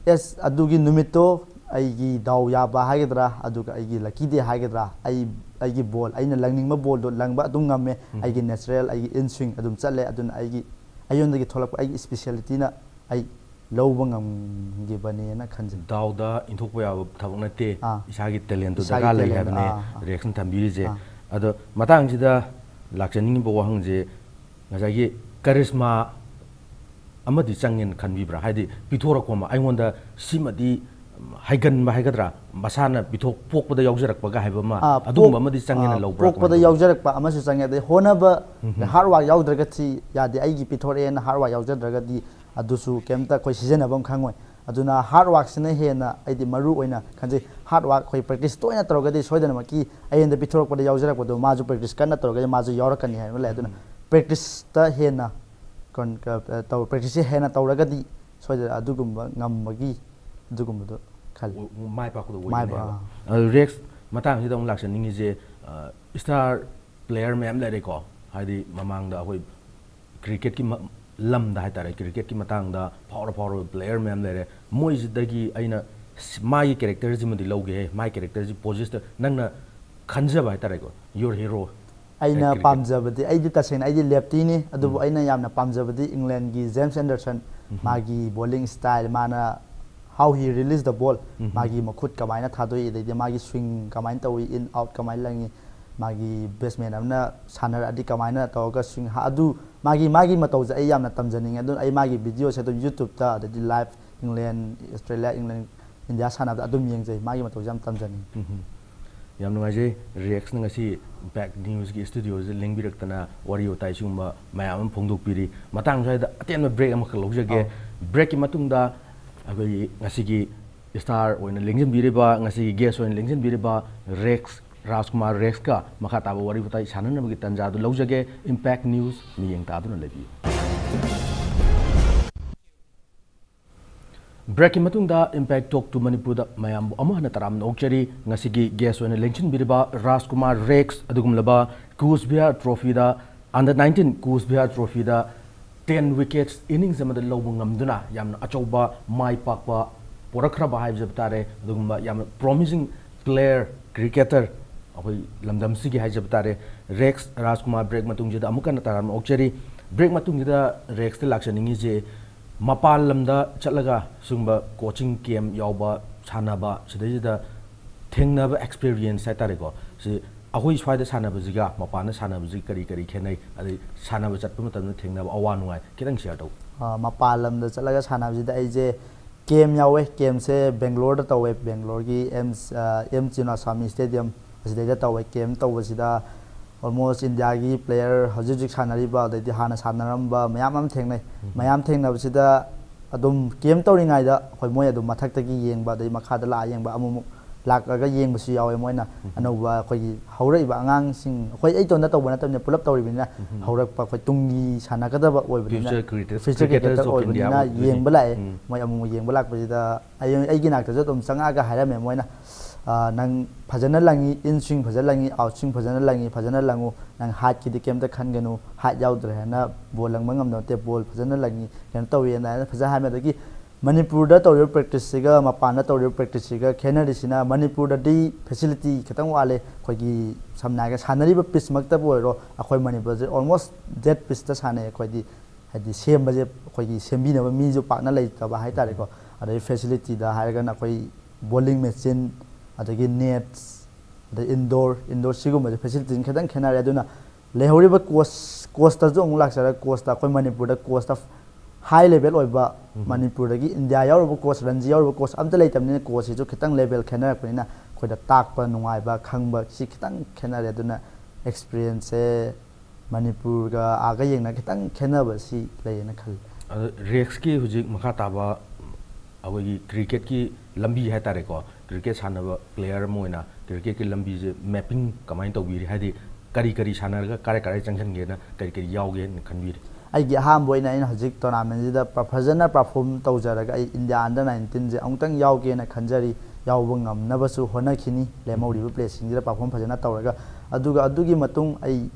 yes, ꯑꯗꯨꯒꯤ ꯅꯨꯃꯤꯠꯇꯣ ꯑꯩꯒꯤ ꯗꯥꯎ ꯌꯥꯕ ꯍꯥꯏꯒꯗ꯭ꯔꯥ, ꯑꯗꯨꯒ ꯑꯩꯒꯤ lucky day ꯍꯥꯏꯒꯗ꯭ꯔꯥ, ꯑꯩ, ꯑꯩꯒꯤ ꯕꯣꯜ, ꯑꯩꯅ ꯂꯪꯅꯤꯡꯕ ꯕꯣꯜꯗꯣ ꯂꯪꯕ ꯑꯗꯨꯝ ꯉꯝꯃꯦ꯫ ꯎꯝ꯫ ꯑꯩꯒꯤ natural, ꯑꯩꯒꯤ in swing ꯑꯗꯨꯝ ꯆꯠꯂꯦ꯫ ꯑꯗꯨꯅ ꯑꯩꯒꯤ, ꯑꯩꯉꯣꯟꯗꯒꯤ ꯊꯣꯛꯂꯛꯄ ꯑꯩꯒꯤ specialityꯅ ꯑꯩ ꯂꯧꯕ ꯉꯝꯈꯤꯕꯅꯦꯅ ꯈꯟꯖꯩ꯫ ꯗꯥꯎꯗ ꯏꯟꯊꯣꯛꯄ ꯌꯥꯕ ꯊꯕꯛ ꯅꯠꯇꯦ꯫ ꯑꯥ꯫ ꯏꯁꯥꯒꯤ talentꯇꯨ ꯏꯁꯥꯒꯤ ꯗꯔꯀꯥꯔ ꯂꯩ talent, ꯍꯥꯏꯕꯅꯦ ꯑꯥ, ꯑꯥ꯫ ꯔꯦꯛꯁꯅ ꯊꯝꯕꯤꯔꯤꯁꯦ꯫ ꯑꯥ꯫ ꯑꯗꯣ ꯃꯇꯥꯡꯁꯤꯗ ꯂꯥꯛꯆꯅꯤꯡꯉꯤꯕ ꯋꯥꯍꯪꯁꯦ, ꯉꯁꯥꯏꯒꯤ charisma ꯑꯃꯗꯤ ꯆꯪꯉꯦꯅ ꯈꯟꯕꯤꯕ꯭ꯔꯥ? ꯍꯥꯏꯗꯤ ꯄꯤꯊꯣꯔꯛꯄ ꯑꯃ, ꯑꯩꯉꯣꯟꯗ ꯁꯤꯃꯗꯤ ꯍꯩꯒꯟꯕ ꯍꯥꯏꯒꯗ꯭ꯔꯥ, ꯃꯁꯥꯅ ꯄꯤꯊꯣꯛ, ꯄꯣꯛꯄꯗ ꯌꯥꯎꯖꯔꯛꯄꯒ ꯍꯥꯏꯕ ꯑꯃ, ꯑꯥ, ꯑꯗꯨꯒꯨꯝꯕ ꯄꯣꯛ-, ꯑꯃꯗꯤ ꯆꯪꯉꯦꯅ ꯑꯥ, ꯂꯧꯕ꯭ꯔꯥ? ꯄꯣꯛꯄꯗ ꯀꯃꯥꯏꯅ ꯇꯧꯕ? ꯌꯥꯎꯖꯔꯛꯄ ꯑꯃꯁꯨ ꯆꯪꯉꯦ꯫ ꯑꯗꯩ ꯍꯣꯠꯅꯕ, ꯎꯝ꯫ Hard work ꯌꯥꯎꯗ꯭ꯔꯒꯗꯤ ꯌꯥꯗꯦ꯫ ꯑꯩꯒꯤ ꯄꯤꯊꯣꯔꯛꯑꯦꯅ hard work ꯌꯥꯎꯖꯗ꯭ꯔꯒꯗꯤ ꯑꯗꯨꯁꯨ ꯀꯩꯝꯇ ꯑꯩꯈꯣꯏ ꯁꯤꯖꯤꯟꯅꯕ ꯑꯃ ꯈꯪꯉꯣꯏ꯫ ꯑꯗꯨꯅ hard workꯁꯤꯅ ꯍꯦꯟꯅ ꯑꯩꯗꯤ ꯃꯔꯨ ꯑꯣꯏꯅ ꯈꯟꯖꯩ꯫ Hard work, ꯑꯩꯈꯣꯏ practice ꯇꯣꯏꯅ ꯇꯧꯔꯒꯗꯤ ꯁꯣꯏꯗꯅꯃꯛꯀꯤ ꯑꯩꯉꯣꯟꯗ ꯄꯤꯊꯣꯔꯛꯄꯗ ꯌꯥꯎꯖꯔꯛꯄꯗꯣ ꯃꯥꯁꯨ practice ꯀꯟꯅ ꯇꯧꯔꯒꯗꯤ ꯃꯥꯁꯨ ꯌꯥꯎꯔꯛꯀꯅꯤ ꯍꯥꯏꯕ ꯂꯩ꯫ ꯑꯗꯨꯅ ꯎꯝ꯫ Practiceꯇ ꯍꯦꯟꯅ ꯀꯩꯅꯣ, ꯀ-, ꯇꯧ-, practiceꯁꯦ ꯍꯦꯟꯅ ꯇꯧꯔꯒꯗꯤ ꯁꯣꯏꯗꯅ ꯑꯗꯨꯒꯨꯝꯕ ꯉꯝꯕꯒꯤ ꯑꯗꯨꯒꯨꯝꯕꯗꯣ ꯈꯜꯂꯤ꯫ ꯑꯣ, ꯃꯥꯏ ꯄꯥꯛꯄꯗꯣ ꯃꯥꯏ ꯑꯣꯏꯒꯅꯤ ꯄꯥꯛ-, ꯍꯥꯏꯕ꯫ ꯑꯥ꯫ ꯑꯗꯨ ꯔꯦꯛꯁ, ꯃꯇꯥꯡꯁꯤꯗ ꯑꯃꯨꯛ ꯂꯥꯛꯆꯅꯤꯡꯉꯤꯁꯦ, ꯑ, star player ꯃꯌꯥꯝ ꯂꯩꯔꯦꯀꯣ, ꯍꯥꯏꯗꯤ ꯃꯃꯥꯡꯗ ꯑꯩꯈꯣꯏ cricketꯀꯤ ꯃ-, ꯂꯝꯗ ꯍꯥꯏꯇꯥꯔꯦ, cricketꯀꯤ ꯃꯇꯥꯡꯗ ꯐꯥꯎꯔ ꯐꯥꯎꯔꯕ player ꯃꯌꯥꯝ ꯂꯩꯔꯦ꯫ ꯃꯣꯏꯁꯤꯗꯒꯤ ꯑꯩꯅ ꯁ-, ꯃꯥꯒꯤ characterꯁꯤꯃꯗꯤ ꯂꯧꯒꯦꯍꯦ, ꯃꯥꯒꯤ characterꯁꯤ positionꯗ ꯅꯪꯅ ꯈꯟꯖꯕ ꯍꯥꯏꯇꯥꯔꯦꯀꯣ, your hero꯫ ꯑꯩꯅ cricket꯫ ꯄꯥꯝꯖꯕꯗꯤ, ꯑꯩꯗꯤ ꯇꯁꯦꯡꯅ ꯑꯩꯗꯤ leftyꯅꯤ, ꯑꯗꯨꯕꯨ ꯎꯝ꯫ ꯑꯩꯅ ꯌꯥꯝꯅ ꯄꯥꯝꯖꯕꯗꯤ Englandꯒꯤ James Anderson, ꯎꯝ꯫ ꯃꯥꯒꯤ bowling style, ꯃꯥꯅ how he release the ball, ꯎꯝ꯫ ꯃꯥꯒꯤ ꯃꯈꯨꯠ ꯀꯃꯥꯏꯅ ꯊꯥꯗꯣꯛꯏ, ꯑꯗꯩꯗꯤ ꯃꯥꯒꯤ swing ꯀꯃꯥꯏꯅ ꯇꯧꯏ, in out ꯀꯃꯥꯏꯅ ꯂꯪꯉꯤ, ꯃꯥꯒꯤ batsman ꯑꯃꯅ ꯁꯥꯟꯅꯔꯛꯑꯗꯤ ꯀꯃꯥꯏꯅ ꯇꯧꯔꯒ swing ꯍꯥ-, ꯑꯗꯨ ꯃꯥꯒꯤ, ꯃꯥꯒꯤ ꯃꯇꯧꯁꯦ ꯑꯩ ꯌꯥꯝꯅ ꯇꯝꯖꯅꯤꯡꯉꯦ꯫ ꯑꯗꯨꯅ ꯑꯩ ꯃꯥꯒꯤ videoꯁꯦ ꯑꯗꯨꯝ YouTubeꯇ, ꯑꯗꯩꯗꯤ live England, Australia, England, India ꯁꯥꯟꯅꯕꯗ ꯑꯗꯨꯝ ꯌꯦꯡꯖꯩ꯫ ꯃꯥꯒꯤ ꯃꯇꯧꯁꯦ ꯌꯥꯝ ꯇꯝꯖꯅꯤꯡꯉꯦ꯫ ꯎꯝ꯫ ꯌꯥꯝ ꯅꯨꯡꯉꯥꯏꯖꯩ, ꯔꯦꯛꯁꯅ ꯉꯁꯤ Impact Newsꯀꯤ studioꯁꯤꯗ ꯂꯦꯡꯕꯤꯔꯛꯇꯅ ꯋꯥꯔꯤ ꯋꯥꯇꯥꯏ ꯁꯤꯒꯨꯝꯕ ꯃꯌꯥꯝ ꯑꯃ ꯐꯣꯡꯗꯣꯛꯄꯤꯔꯤ꯫ ꯃꯇꯥꯡ ꯁ꯭ꯋꯥꯏꯗ ꯑꯇꯦꯟꯕ break ꯑꯃꯈꯛ ꯂꯧꯖꯒꯦ꯫ ꯑꯧ꯫ Breakꯀꯤ ꯃꯇꯨꯡꯗ ꯑꯩꯈꯣꯏꯒꯤ ꯉꯁꯤꯒꯤ ꯁ꯭ꯇꯥꯔ ꯑꯣꯏꯅ ꯂꯦꯡꯁꯤꯟꯕꯤꯔꯤꯕ, ꯉꯁꯤꯒꯤ ꯒꯦꯁ ꯑꯣꯏꯅ ꯂꯦꯡꯁꯤꯟꯕꯤꯔꯤꯕ ꯔꯦꯛꯁ, ꯔꯥꯖꯀꯨꯃꯥꯔ ꯔꯦꯛꯁꯀ ꯃꯈꯥ ꯇꯥꯕ ꯋꯥꯔꯤ ꯋꯥꯇꯥꯏ ꯁꯥꯟꯅꯅꯕꯒꯤ ꯇꯥꯟꯖꯥ ꯑꯗꯨ ꯂꯧꯖꯒꯦ꯫ ꯏꯝꯄꯦꯛ ꯅ꯭ꯌꯨꯁ ꯃꯤꯠꯌꯦꯡ ꯇꯥꯗꯨꯅ ꯂꯩꯕꯤꯌꯨ꯫ ꯕ꯭ꯔꯦꯛꯀꯤ ꯃꯇꯨꯡꯗ ꯏꯝꯄꯦꯛ ꯇꯣꯛ ꯇꯨ ꯃꯅꯤꯄꯨꯔꯗ ꯃꯌꯥꯝꯕꯨ ꯑꯃꯨꯛ ꯍꯟꯅ ꯇꯔꯥꯝꯅ ꯑꯣꯛꯆꯔꯤ꯫ ꯉꯁꯤꯒꯤ ꯒꯦꯁ ꯑꯣꯏꯅ ꯂꯦꯡꯁꯤꯟꯕꯤꯔꯤꯕ ꯔꯥꯖꯀꯨꯃꯥꯔ ꯔꯦꯛꯁ ꯑꯗꯨꯒꯨꯝꯂꯕ ꯀꯨꯁ ꯕꯤꯍꯥꯔ ꯇ꯭ꯔꯣꯐꯤꯗ, ꯑꯟꯗꯔ ꯅꯥꯏꯟꯇꯤꯟ ꯀꯨꯁ ꯕꯤꯍꯥꯔ ꯇ꯭ꯔꯣꯐꯤꯗ ꯇꯦꯟ ꯋꯤꯀꯦꯠꯁ ꯏꯅꯤꯡꯁ ꯑꯃꯗ ꯂꯧꯕ ꯉꯝꯗꯨꯅ ꯌꯥꯝꯅ ꯑꯆꯧꯕ ꯃꯥꯏ ꯄꯥꯛꯄ ꯄꯣꯔꯛꯈ꯭ꯔꯕ ꯍꯥꯏꯖꯕ ꯇꯥꯔꯦ꯫ ꯑꯗꯨꯒꯨꯝꯕ ꯌꯥꯝꯅ ꯄ꯭ꯔꯣꯃꯤꯁꯤꯡ ꯄ꯭ꯂꯦꯌꯔ, ꯀ꯭ꯔꯤꯀꯦꯇꯔ ꯑꯩꯈꯣꯏ ꯂꯝꯗꯝꯁꯤꯒꯤ ꯍꯥꯏꯖꯕ ꯇꯥꯔꯦ꯫ ꯔꯦꯛꯁ ꯔꯥꯖꯀꯨꯃꯥꯔ ꯕ꯭ꯔꯦꯛ ꯃꯇꯨꯡꯁꯤꯗ ꯑꯃꯨꯛ ꯍꯟꯅ ꯇꯔꯥꯝꯅ ꯑꯣꯛꯆꯔꯤ꯫ ꯕ꯭ꯔꯦꯛ ꯃꯇꯨꯡꯁꯤꯗ ꯔꯦꯛꯁꯇ ꯂꯥꯛꯆꯅꯤꯡꯉꯤꯁꯦ, ꯃꯄꯥꯟ ꯂꯝꯗ ꯆꯠꯂꯒ ꯁꯤꯒꯨꯝꯕ ꯀꯣꯆꯤꯡ ꯀꯦꯝ ꯌꯥꯎꯕ, ꯁꯥꯟꯅꯕ, ꯁꯤꯗꯩꯁꯤꯗ ꯊꯦꯡꯅꯕ ꯑꯦꯛꯁꯄꯤꯔꯤꯌꯦꯟꯁ ꯍꯥꯏꯇꯥꯔꯦꯀꯣ, ꯁꯤ ꯑꯩꯈꯣꯏ ꯁ꯭ꯋꯥꯏꯗ ꯁꯥꯟꯅꯕꯁꯤꯒ ꯃꯄꯥꯟꯗ ꯁꯥꯟꯅꯕꯁꯤꯒ ꯀꯔꯤ ꯀꯔꯤ ꯈꯦꯠꯅꯩ, ꯑꯗꯩ ꯁꯥꯟꯅꯕ ꯆꯠꯄ ꯃꯇꯝꯗ ꯊꯦꯡꯅꯕ ꯑꯋꯥ ꯅꯨꯡꯉꯥꯏ ꯈꯤꯇꯪ ꯁꯤꯌꯔ ꯇꯧ꯫ ꯑ, ꯃꯄꯥꯟ ꯂꯝꯗ ꯆꯠꯂꯒ ꯁꯥꯟꯅꯕꯁꯤꯗ ꯑꯩꯁꯦ ꯀꯦꯝ ꯌꯥꯎꯋꯦ꯫ ꯀꯦꯝꯁꯦ ꯕꯦꯡꯒ꯭ꯂꯣꯔꯗ ꯇꯧꯋꯦ꯫ ꯕꯦꯡꯒ꯭ꯂꯣꯔꯒꯤ ꯑꯦꯝ, ꯑ, ꯑꯦꯝ ꯆꯤꯟꯅꯥꯁ꯭ꯋꯥꯃꯤ ꯁ꯭ꯇꯦꯗꯤꯌꯝ ꯑꯁꯤꯗꯩꯗ ꯇꯧꯋꯦ꯫ ꯀꯦꯝ ꯇꯧꯕꯁꯤꯗ ꯑꯣꯜꯃꯣꯁ ꯏꯟꯗꯤꯌꯥꯒꯤ ꯄ꯭ꯂꯦꯌꯔ ꯍꯧꯖꯤꯛ ꯍꯧꯖꯤꯛ ꯁꯥꯟꯅꯔꯤꯕ, ꯑꯗꯩꯗꯤ ꯍꯥꯟꯅ ꯁꯥꯟꯅꯔꯝꯕ ꯃꯌꯥꯝ ꯑꯃ ꯊꯦꯡꯅꯩ꯫ ꯃꯌꯥꯝ ꯊꯦꯡꯅꯕꯁꯤꯗ ꯑꯗꯨꯝ ꯀꯦꯝ ꯇꯧꯔꯤꯉꯩꯗ ꯑꯩꯈꯣꯏ ꯃꯣꯏ ꯑꯗꯨꯝ ꯃꯊꯛꯇꯒꯤ ꯌꯦꯡꯕ, ꯑꯗꯩ ꯃꯈꯥꯗ ꯂꯥꯛꯑ ꯌꯦꯡꯕ, ꯑꯃꯨꯛ ꯑꯃꯨꯛ ꯂꯥꯛꯑꯒ ꯌꯦꯡꯕꯁꯨ ꯌꯥꯎꯋꯦ꯫ ꯃꯣꯏꯅ ꯑꯅꯧꯕ ꯑꯩꯈꯣꯏꯒꯤ ꯍꯧꯔꯛꯏꯕ ꯑꯉꯥꯡꯁꯤꯡ, ꯑꯩꯈꯣꯏ ꯑꯩ ꯏꯇꯣꯝꯇ ꯇꯧꯕ ꯅꯠꯇꯕꯅꯤꯅ, ꯄꯨꯂꯞ ꯇꯧꯔꯤꯕꯅꯤꯅ, ꯍꯧꯔꯛꯄ ꯑꯩꯈꯣꯏ ꯇꯨꯡꯒꯤ ꯁꯥꯟꯅꯒꯗꯕ ꯑꯣꯏꯕꯅꯤꯅ, future creator, future creator of cricketer India ꯑꯣꯏꯕꯅꯤꯅ ꯑꯣꯏꯕꯅꯤ꯫ ꯌꯦꯡꯕ ꯂꯥꯛꯑꯦ꯫ ꯃꯣꯏ ꯑꯃꯨꯛ ꯌꯦꯡꯕ ꯂꯥꯛꯄꯁꯤꯗ ꯑꯩ, ꯑꯩꯒꯤ ꯅꯥꯛꯇꯁꯨ ꯑꯗꯨꯝ ꯆꯪꯉꯛꯑꯒ ꯍꯥꯏꯔꯝꯃꯦ ꯃꯣꯏꯅ, "ꯑ, ꯅꯪ ꯐꯖꯅ ꯂꯪꯉꯤ, ꯏꯟ ꯁ꯭ꯋꯤꯡ ꯐꯖꯅ ꯂꯪꯉꯤ, ꯑꯥꯎꯠ ꯁ꯭ꯋꯤꯡ ꯐꯖꯅ ꯂꯪꯉꯤ, ꯐꯖꯅ ꯂꯪꯉꯨ, ꯅꯪ ꯍꯥꯏꯠꯀꯤꯗꯤ ꯀꯩꯝꯇ ꯈꯟꯒꯅꯨ, ꯍꯥꯏꯠ ꯌꯥꯎꯗ꯭ꯔꯦ ꯍꯥꯏꯅ ꯕꯣꯜ ꯂꯪꯕ ꯉꯝꯗꯕ ꯅꯠꯇꯦ, ꯕꯣꯜ ꯐꯖꯅ ꯂꯪꯉꯤ, ꯀꯩꯅꯣ ꯇꯧꯏ" ꯑꯗꯨꯃꯥꯏꯅ ꯐꯖꯅ ꯍꯥꯏꯔꯝꯃꯦ꯫ ꯑꯗꯒꯤ ꯃꯅꯤꯄꯨꯔꯗ ꯇꯧꯔꯤꯕ ꯄ꯭ꯔꯦꯛꯇꯤꯁꯁꯤꯒ ꯃꯄꯥꯟꯗ ꯇꯧꯔꯤꯕ ꯄ꯭ꯔꯦꯛꯇꯤꯁꯁꯤꯒ ꯈꯦꯠꯅꯔꯤꯁꯤꯅ, ꯃꯅꯤꯄꯨꯔꯗꯗꯤ ꯐꯦꯁꯤꯂꯤꯇꯤ ꯈꯤꯇꯪ ꯋꯥꯠꯂꯦ꯫ ꯑꯩꯈꯣꯏꯒꯤ ꯁꯝꯅ ꯍꯥꯏꯔꯒ ꯁꯥꯟꯅꯔꯤꯕ ꯄꯤꯁꯃꯛꯇꯕꯨ ꯑꯣꯏꯔꯣ, ꯑꯩꯈꯣꯏ ꯃꯅꯤꯄꯨꯔꯁꯦ ꯑꯣꯜꯃꯣꯁ ꯗꯦꯠ ꯄꯤꯁꯇ ꯁꯥꯟꯅꯩ꯫ ꯑꯩꯈꯣꯏꯗꯤ ꯍꯥꯏꯗꯤ ꯁꯦꯝꯕꯁꯦ ꯑꯩꯈꯣꯏꯒꯤ ꯁꯦꯝꯕꯤꯅꯕ ꯃꯤꯁꯨ ꯄꯥꯛꯅ ꯂꯩꯇꯕ ꯍꯥꯏꯇꯥꯔꯦꯀꯣ꯫ ꯑꯗꯩ ꯐꯦꯁꯤꯂꯤꯇꯤꯗ ꯍꯥꯏꯔꯒꯅ ꯑꯩꯈꯣꯏ ꯕꯣꯂꯤꯡ ꯃꯦꯆꯤꯟ, ꯑꯗꯒꯤ ꯅꯦꯠꯁ, ꯑꯗꯩ ꯏꯟꯗꯣꯔ, ꯏꯟꯗꯣꯔ ꯁꯤꯒꯨꯝꯕꯁꯦ ꯐꯦꯁꯤꯂꯤꯇꯤꯁꯤꯅ ꯈꯤꯇꯪ ꯈꯦꯠꯅꯔꯦ꯫ ꯑꯗꯨꯅ ꯂꯩꯍꯧꯔꯤꯕ ꯀꯣꯁ, ꯀꯣꯁꯇꯁꯨ ꯑꯃꯨꯛ ꯂꯥꯛꯆꯔꯒ, ꯀꯣꯁꯇ ꯑꯩꯈꯣꯏ ꯃꯅꯤꯄꯨꯔꯗ ꯀꯣꯁꯇ ꯍꯥꯏ ꯂꯦꯚꯦꯜ ꯑꯣꯏꯕ, ꯃꯅꯤꯄꯨꯔꯗꯒꯤ ꯏꯟꯗꯤꯌꯥ ꯌꯥꯎꯔꯨꯕ ꯀꯣꯁ, ꯔꯟꯖꯤ ꯌꯥꯎꯔꯨꯕ ꯀꯣꯁ ꯑꯝꯇ ꯂꯩꯇꯕꯅꯤꯅ, ꯀꯣꯁꯁꯤꯁꯨ ꯈꯤꯇꯪ ꯂꯦꯚꯦꯜ ꯈꯦꯠꯅꯔꯛꯄꯅꯤꯅ ꯑꯩꯈꯣꯏꯗ ꯇꯥꯛꯄ ꯅꯨꯡꯉꯥꯏꯕ, ꯈꯪꯕ ꯁꯤ ꯈꯤꯇꯪ ꯈꯦꯠꯅꯔꯦ꯫ ꯑꯗꯨꯅ ꯑꯦꯛꯁꯄꯤꯔꯤꯌꯦꯟꯁꯁꯦ ꯃꯅꯤꯄꯨꯔꯒ ꯑꯥꯒ ꯌꯦꯡꯅ ꯈꯤꯇꯪ ꯈꯦꯠꯅꯕ ꯁꯤ ꯂꯩꯌꯦꯅ ꯈꯜꯂꯤ꯫ ꯑꯗꯣ ꯔꯦꯛꯁꯀꯤ ꯍꯧꯖꯤꯛ ꯃꯈꯥ ꯇꯥꯕ ꯑꯩꯈꯣꯏꯒꯤ ꯀ꯭ꯔꯤꯀꯦꯠꯀꯤ ꯂꯝꯕꯤ ꯍꯥꯏ ꯇꯥꯔꯦꯀꯣ, ꯀ꯭ꯔꯤꯀꯦꯠ ꯁꯥꯟꯅꯕ ꯄ꯭ꯂꯦꯌꯔ ꯑꯃ ꯑꯣꯏꯅ ꯀ꯭ꯔꯤꯀꯦꯠꯀꯤ ꯂꯝꯕꯤꯁꯦ ꯃꯦꯞꯄꯤꯡ ꯀꯃꯥꯏꯅ ꯇꯧꯕꯤꯔꯤ? ꯍꯥꯏꯗꯤ ꯀꯔꯤ ꯀꯔꯤ ꯁꯥꯟꯅꯔꯒ ꯀꯥꯏ ꯀꯥꯏ ꯆꯪꯁꯤꯟꯒꯦꯅ, ꯀꯔꯤ ꯀꯔꯤ ꯌꯥꯎꯒꯦꯅ ꯈꯟꯕꯤꯔꯤ? ꯑꯩꯒꯤ ꯑꯍꯥꯟꯕ ꯑꯣꯏꯅ ꯑꯩꯅ ꯍꯧꯖꯤꯛ ꯇꯣꯔꯅꯥꯃꯦꯟꯁꯤꯗ ꯐꯖꯅ ꯄꯔꯐꯣꯔꯝ ꯇꯧꯖꯔꯒ ꯑꯩ ꯏꯟꯗꯤꯌꯥ ꯑꯟꯗꯔ ꯅꯥꯏꯟꯇꯤꯟꯁꯦ ꯑꯃꯨꯛꯇꯪ ꯌꯥꯎꯒꯦꯅ ꯈꯟꯖꯔꯤ꯫ ꯌꯥꯎꯕ ꯉꯝꯅꯕꯁꯨ ꯍꯣꯠꯅꯈꯤꯅꯤ꯫ ꯂꯦꯝꯍꯧꯔꯤꯕ ꯄ꯭ꯂꯦꯁꯤꯡꯁꯤꯗ ꯄꯔꯐꯣꯔꯝ ꯐꯖꯅ ꯇꯧꯔꯒ, ꯑꯗꯨꯒ ꯑꯗꯨꯒꯤ ꯃꯇꯨꯡ ꯑꯩ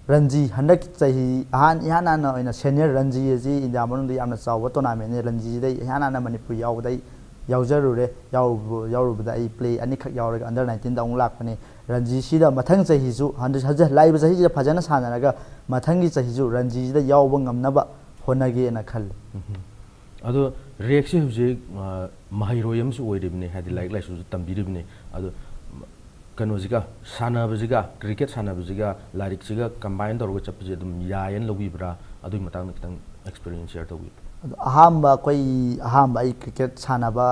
ꯔꯟꯖꯤ, ꯍꯟꯗꯛ ꯆꯍꯤ ꯑꯍꯥꯟ ꯏꯍꯥꯟ ꯍꯥꯟꯅ ꯑꯣꯏꯅ ꯁꯦꯅꯤꯌꯔ ꯔꯟꯖꯤ ꯑꯁꯤ ꯏꯟꯗꯤꯌꯥ ꯃꯅꯨꯡꯗ ꯌꯥꯝꯅ ꯆꯥꯎꯕ ꯇꯣꯔꯅꯥꯃꯦꯟꯅꯤ꯫ ꯔꯟꯖꯤꯁꯤꯗ ꯑꯩ ꯏꯍꯥꯟ ꯍꯥꯟꯅ ꯃꯅꯤꯄꯨꯔ ꯌꯥꯎꯕꯗ ꯑꯩ ꯌꯥꯎꯖꯔꯨꯔꯦ꯫ ꯌꯥꯎꯔꯨꯕ- ꯌꯥꯎꯔꯨꯕꯗ ꯑꯩ ꯄ꯭ꯂꯦ ꯑꯅꯤꯈꯛ ꯌꯥꯎꯔꯒ ꯑꯟꯗꯔ ꯅꯥꯏꯟꯇꯤꯟꯗ ꯑꯃꯨꯛ ꯂꯥꯛꯄꯅꯦ꯫ ꯔꯟꯖꯤꯁꯤꯗ ꯃꯊꯪ ꯆꯍꯤꯁꯨ, ꯍꯟꯗꯛ ꯍꯧꯖꯤꯛ ꯂꯥꯛꯏꯕ ꯆꯍꯤꯁꯤꯗ ꯐꯖꯅ ꯁꯥꯟꯅꯔꯒ ꯃꯊꯪꯒꯤ ꯆꯍꯤꯁꯨ ꯔꯟꯖꯤꯁꯤꯗ ꯌꯥꯎꯕ ꯉꯝꯅꯕ ꯍꯣꯠꯅꯒꯦꯅ ꯈꯜꯂꯤ꯫ ꯑꯗꯣ ꯔꯦꯛꯁꯦ ꯍꯧꯖꯤꯛ, ꯑ, ꯃꯍꯩꯔꯣꯏ ꯑꯃꯁꯨ ꯑꯣꯏꯔꯤꯕꯅꯤ, ꯍꯥꯏꯗꯤ ꯂꯥꯏꯔꯤꯛ ꯂꯥꯏꯁꯨꯁꯨ ꯇꯝꯕꯤꯔꯤꯕꯅꯤ꯫ ꯑꯗꯣ ꯀꯩꯅꯣꯁꯤꯒ, ꯁꯥꯟꯅꯕꯁꯤꯒ, ꯀ꯭ꯔꯤꯀꯦꯠ ꯁꯥꯟꯅꯕꯁꯤꯒ ꯂꯥꯏꯔꯤꯛꯁꯤꯒ ꯀꯝꯕꯥꯏꯟ ꯇꯧꯔꯒ ꯆꯠꯄꯁꯦ ꯑꯗꯨꯝ ꯌꯥꯏꯌꯦꯅ ꯂꯧꯕꯤꯕ꯭ꯔꯥ? ꯑꯗꯨꯒꯤ ꯃꯇꯥꯡꯗ ꯈꯤꯇꯪ ꯑꯦꯛꯁꯄꯤꯔꯤꯌꯦꯟꯁ ꯁꯤꯌꯔ ꯇꯧꯕꯤꯌꯨ꯫ ꯑꯗꯣ ꯑꯍꯥꯟꯕ ꯑꯩꯈꯣꯏ, ꯑꯍꯥꯟꯕ ꯑꯩ ꯀ꯭ꯔꯤꯀꯦꯠ ꯁꯥꯟꯅꯕ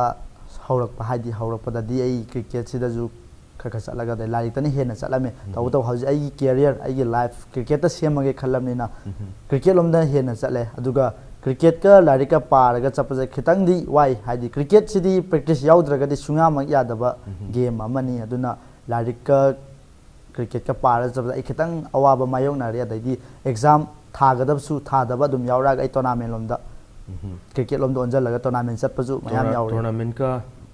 ꯍꯧꯔꯛꯄ, ꯍꯥꯏꯗꯤ ꯍꯧꯔꯛꯄꯗꯗꯤ ꯑꯩ ꯀ꯭ꯔꯤꯀꯦꯠꯁꯤꯗꯁꯨ ꯈꯔ ꯈꯔ ꯆꯠꯂꯒ, ꯑꯗꯩ ꯂꯥꯏꯔꯤꯛꯇꯅ ꯍꯦꯟꯅ ꯆꯠꯂꯝꯃꯦ꯫ ꯎꯝ꯫ ꯇꯧꯕꯇꯕꯨ ꯍꯧꯖꯤꯛ ꯑꯩꯒꯤ ꯀꯦꯔꯤꯌꯔ, ꯑꯩꯒꯤ ꯂꯥꯏꯐ ꯀ꯭ꯔꯤꯀꯦꯠꯇ ꯁꯦꯝꯃꯒꯦ ꯈꯜꯂꯕꯅꯤꯅ, ꯎꯝ꯫ ꯀ꯭ꯔꯤꯀꯦꯠ ꯂꯣꯝꯗ ꯍꯦꯟꯅ ꯆꯠꯂꯦ꯫ ꯑꯗꯨꯒ ꯀ꯭ꯔꯤꯀꯦꯠꯀ ꯂꯥꯏꯔꯤꯛꯀ ꯄꯥꯔꯒ ꯆꯠꯄꯁꯦ ꯈꯤꯇꯪꯗꯤ ꯋꯥꯏ, ꯍꯥꯏꯗꯤ ꯀ꯭ꯔꯤꯀꯦꯠꯁꯤꯗꯤ ꯄ꯭ꯔꯦꯛꯇꯤꯁ ꯌꯥꯎꯗ꯭ꯔꯒꯗꯤ ꯁꯨꯡꯌꯥꯃꯛ ꯌꯥꯗꯕ ꯎꯝ꯫ ꯒꯦꯝ ꯑꯃꯅꯤ꯫ ꯑꯗꯨꯅ ꯂꯥꯏꯔꯤꯛꯀ ꯀ꯭ꯔꯤꯀꯦꯠꯀ ꯄꯥꯔꯒ ꯆꯠꯄꯗ ꯑꯩ ꯈꯤꯇꯪ ꯑꯋꯥꯕ ꯃꯥꯌꯣꯛꯅꯔꯦ꯫ ꯑꯗꯩꯗꯤ ꯑꯦꯛꯖꯥꯝ ꯊꯥꯒꯗꯕꯁꯨ ꯊꯥꯗꯕ ꯑꯗꯨꯝ ꯌꯥꯎꯔꯛꯑꯒ ꯑꯩ ꯇꯣꯔꯅꯥꯃꯦꯟ ꯂꯣꯝꯗ, ꯎꯝ꯫ ꯀ꯭ꯔꯤꯀꯦꯠ ꯂꯣꯝꯗ ꯑꯣꯟꯁꯤꯜꯂꯒ ꯇꯣꯔꯅꯥꯃꯦꯟ ꯆꯠꯄꯁꯨ ꯃꯌꯥꯝ ꯇꯣꯔꯅꯥ-, ꯌꯥꯎꯔꯦ꯫ ꯇꯣꯔꯅꯥꯃꯦꯟꯒ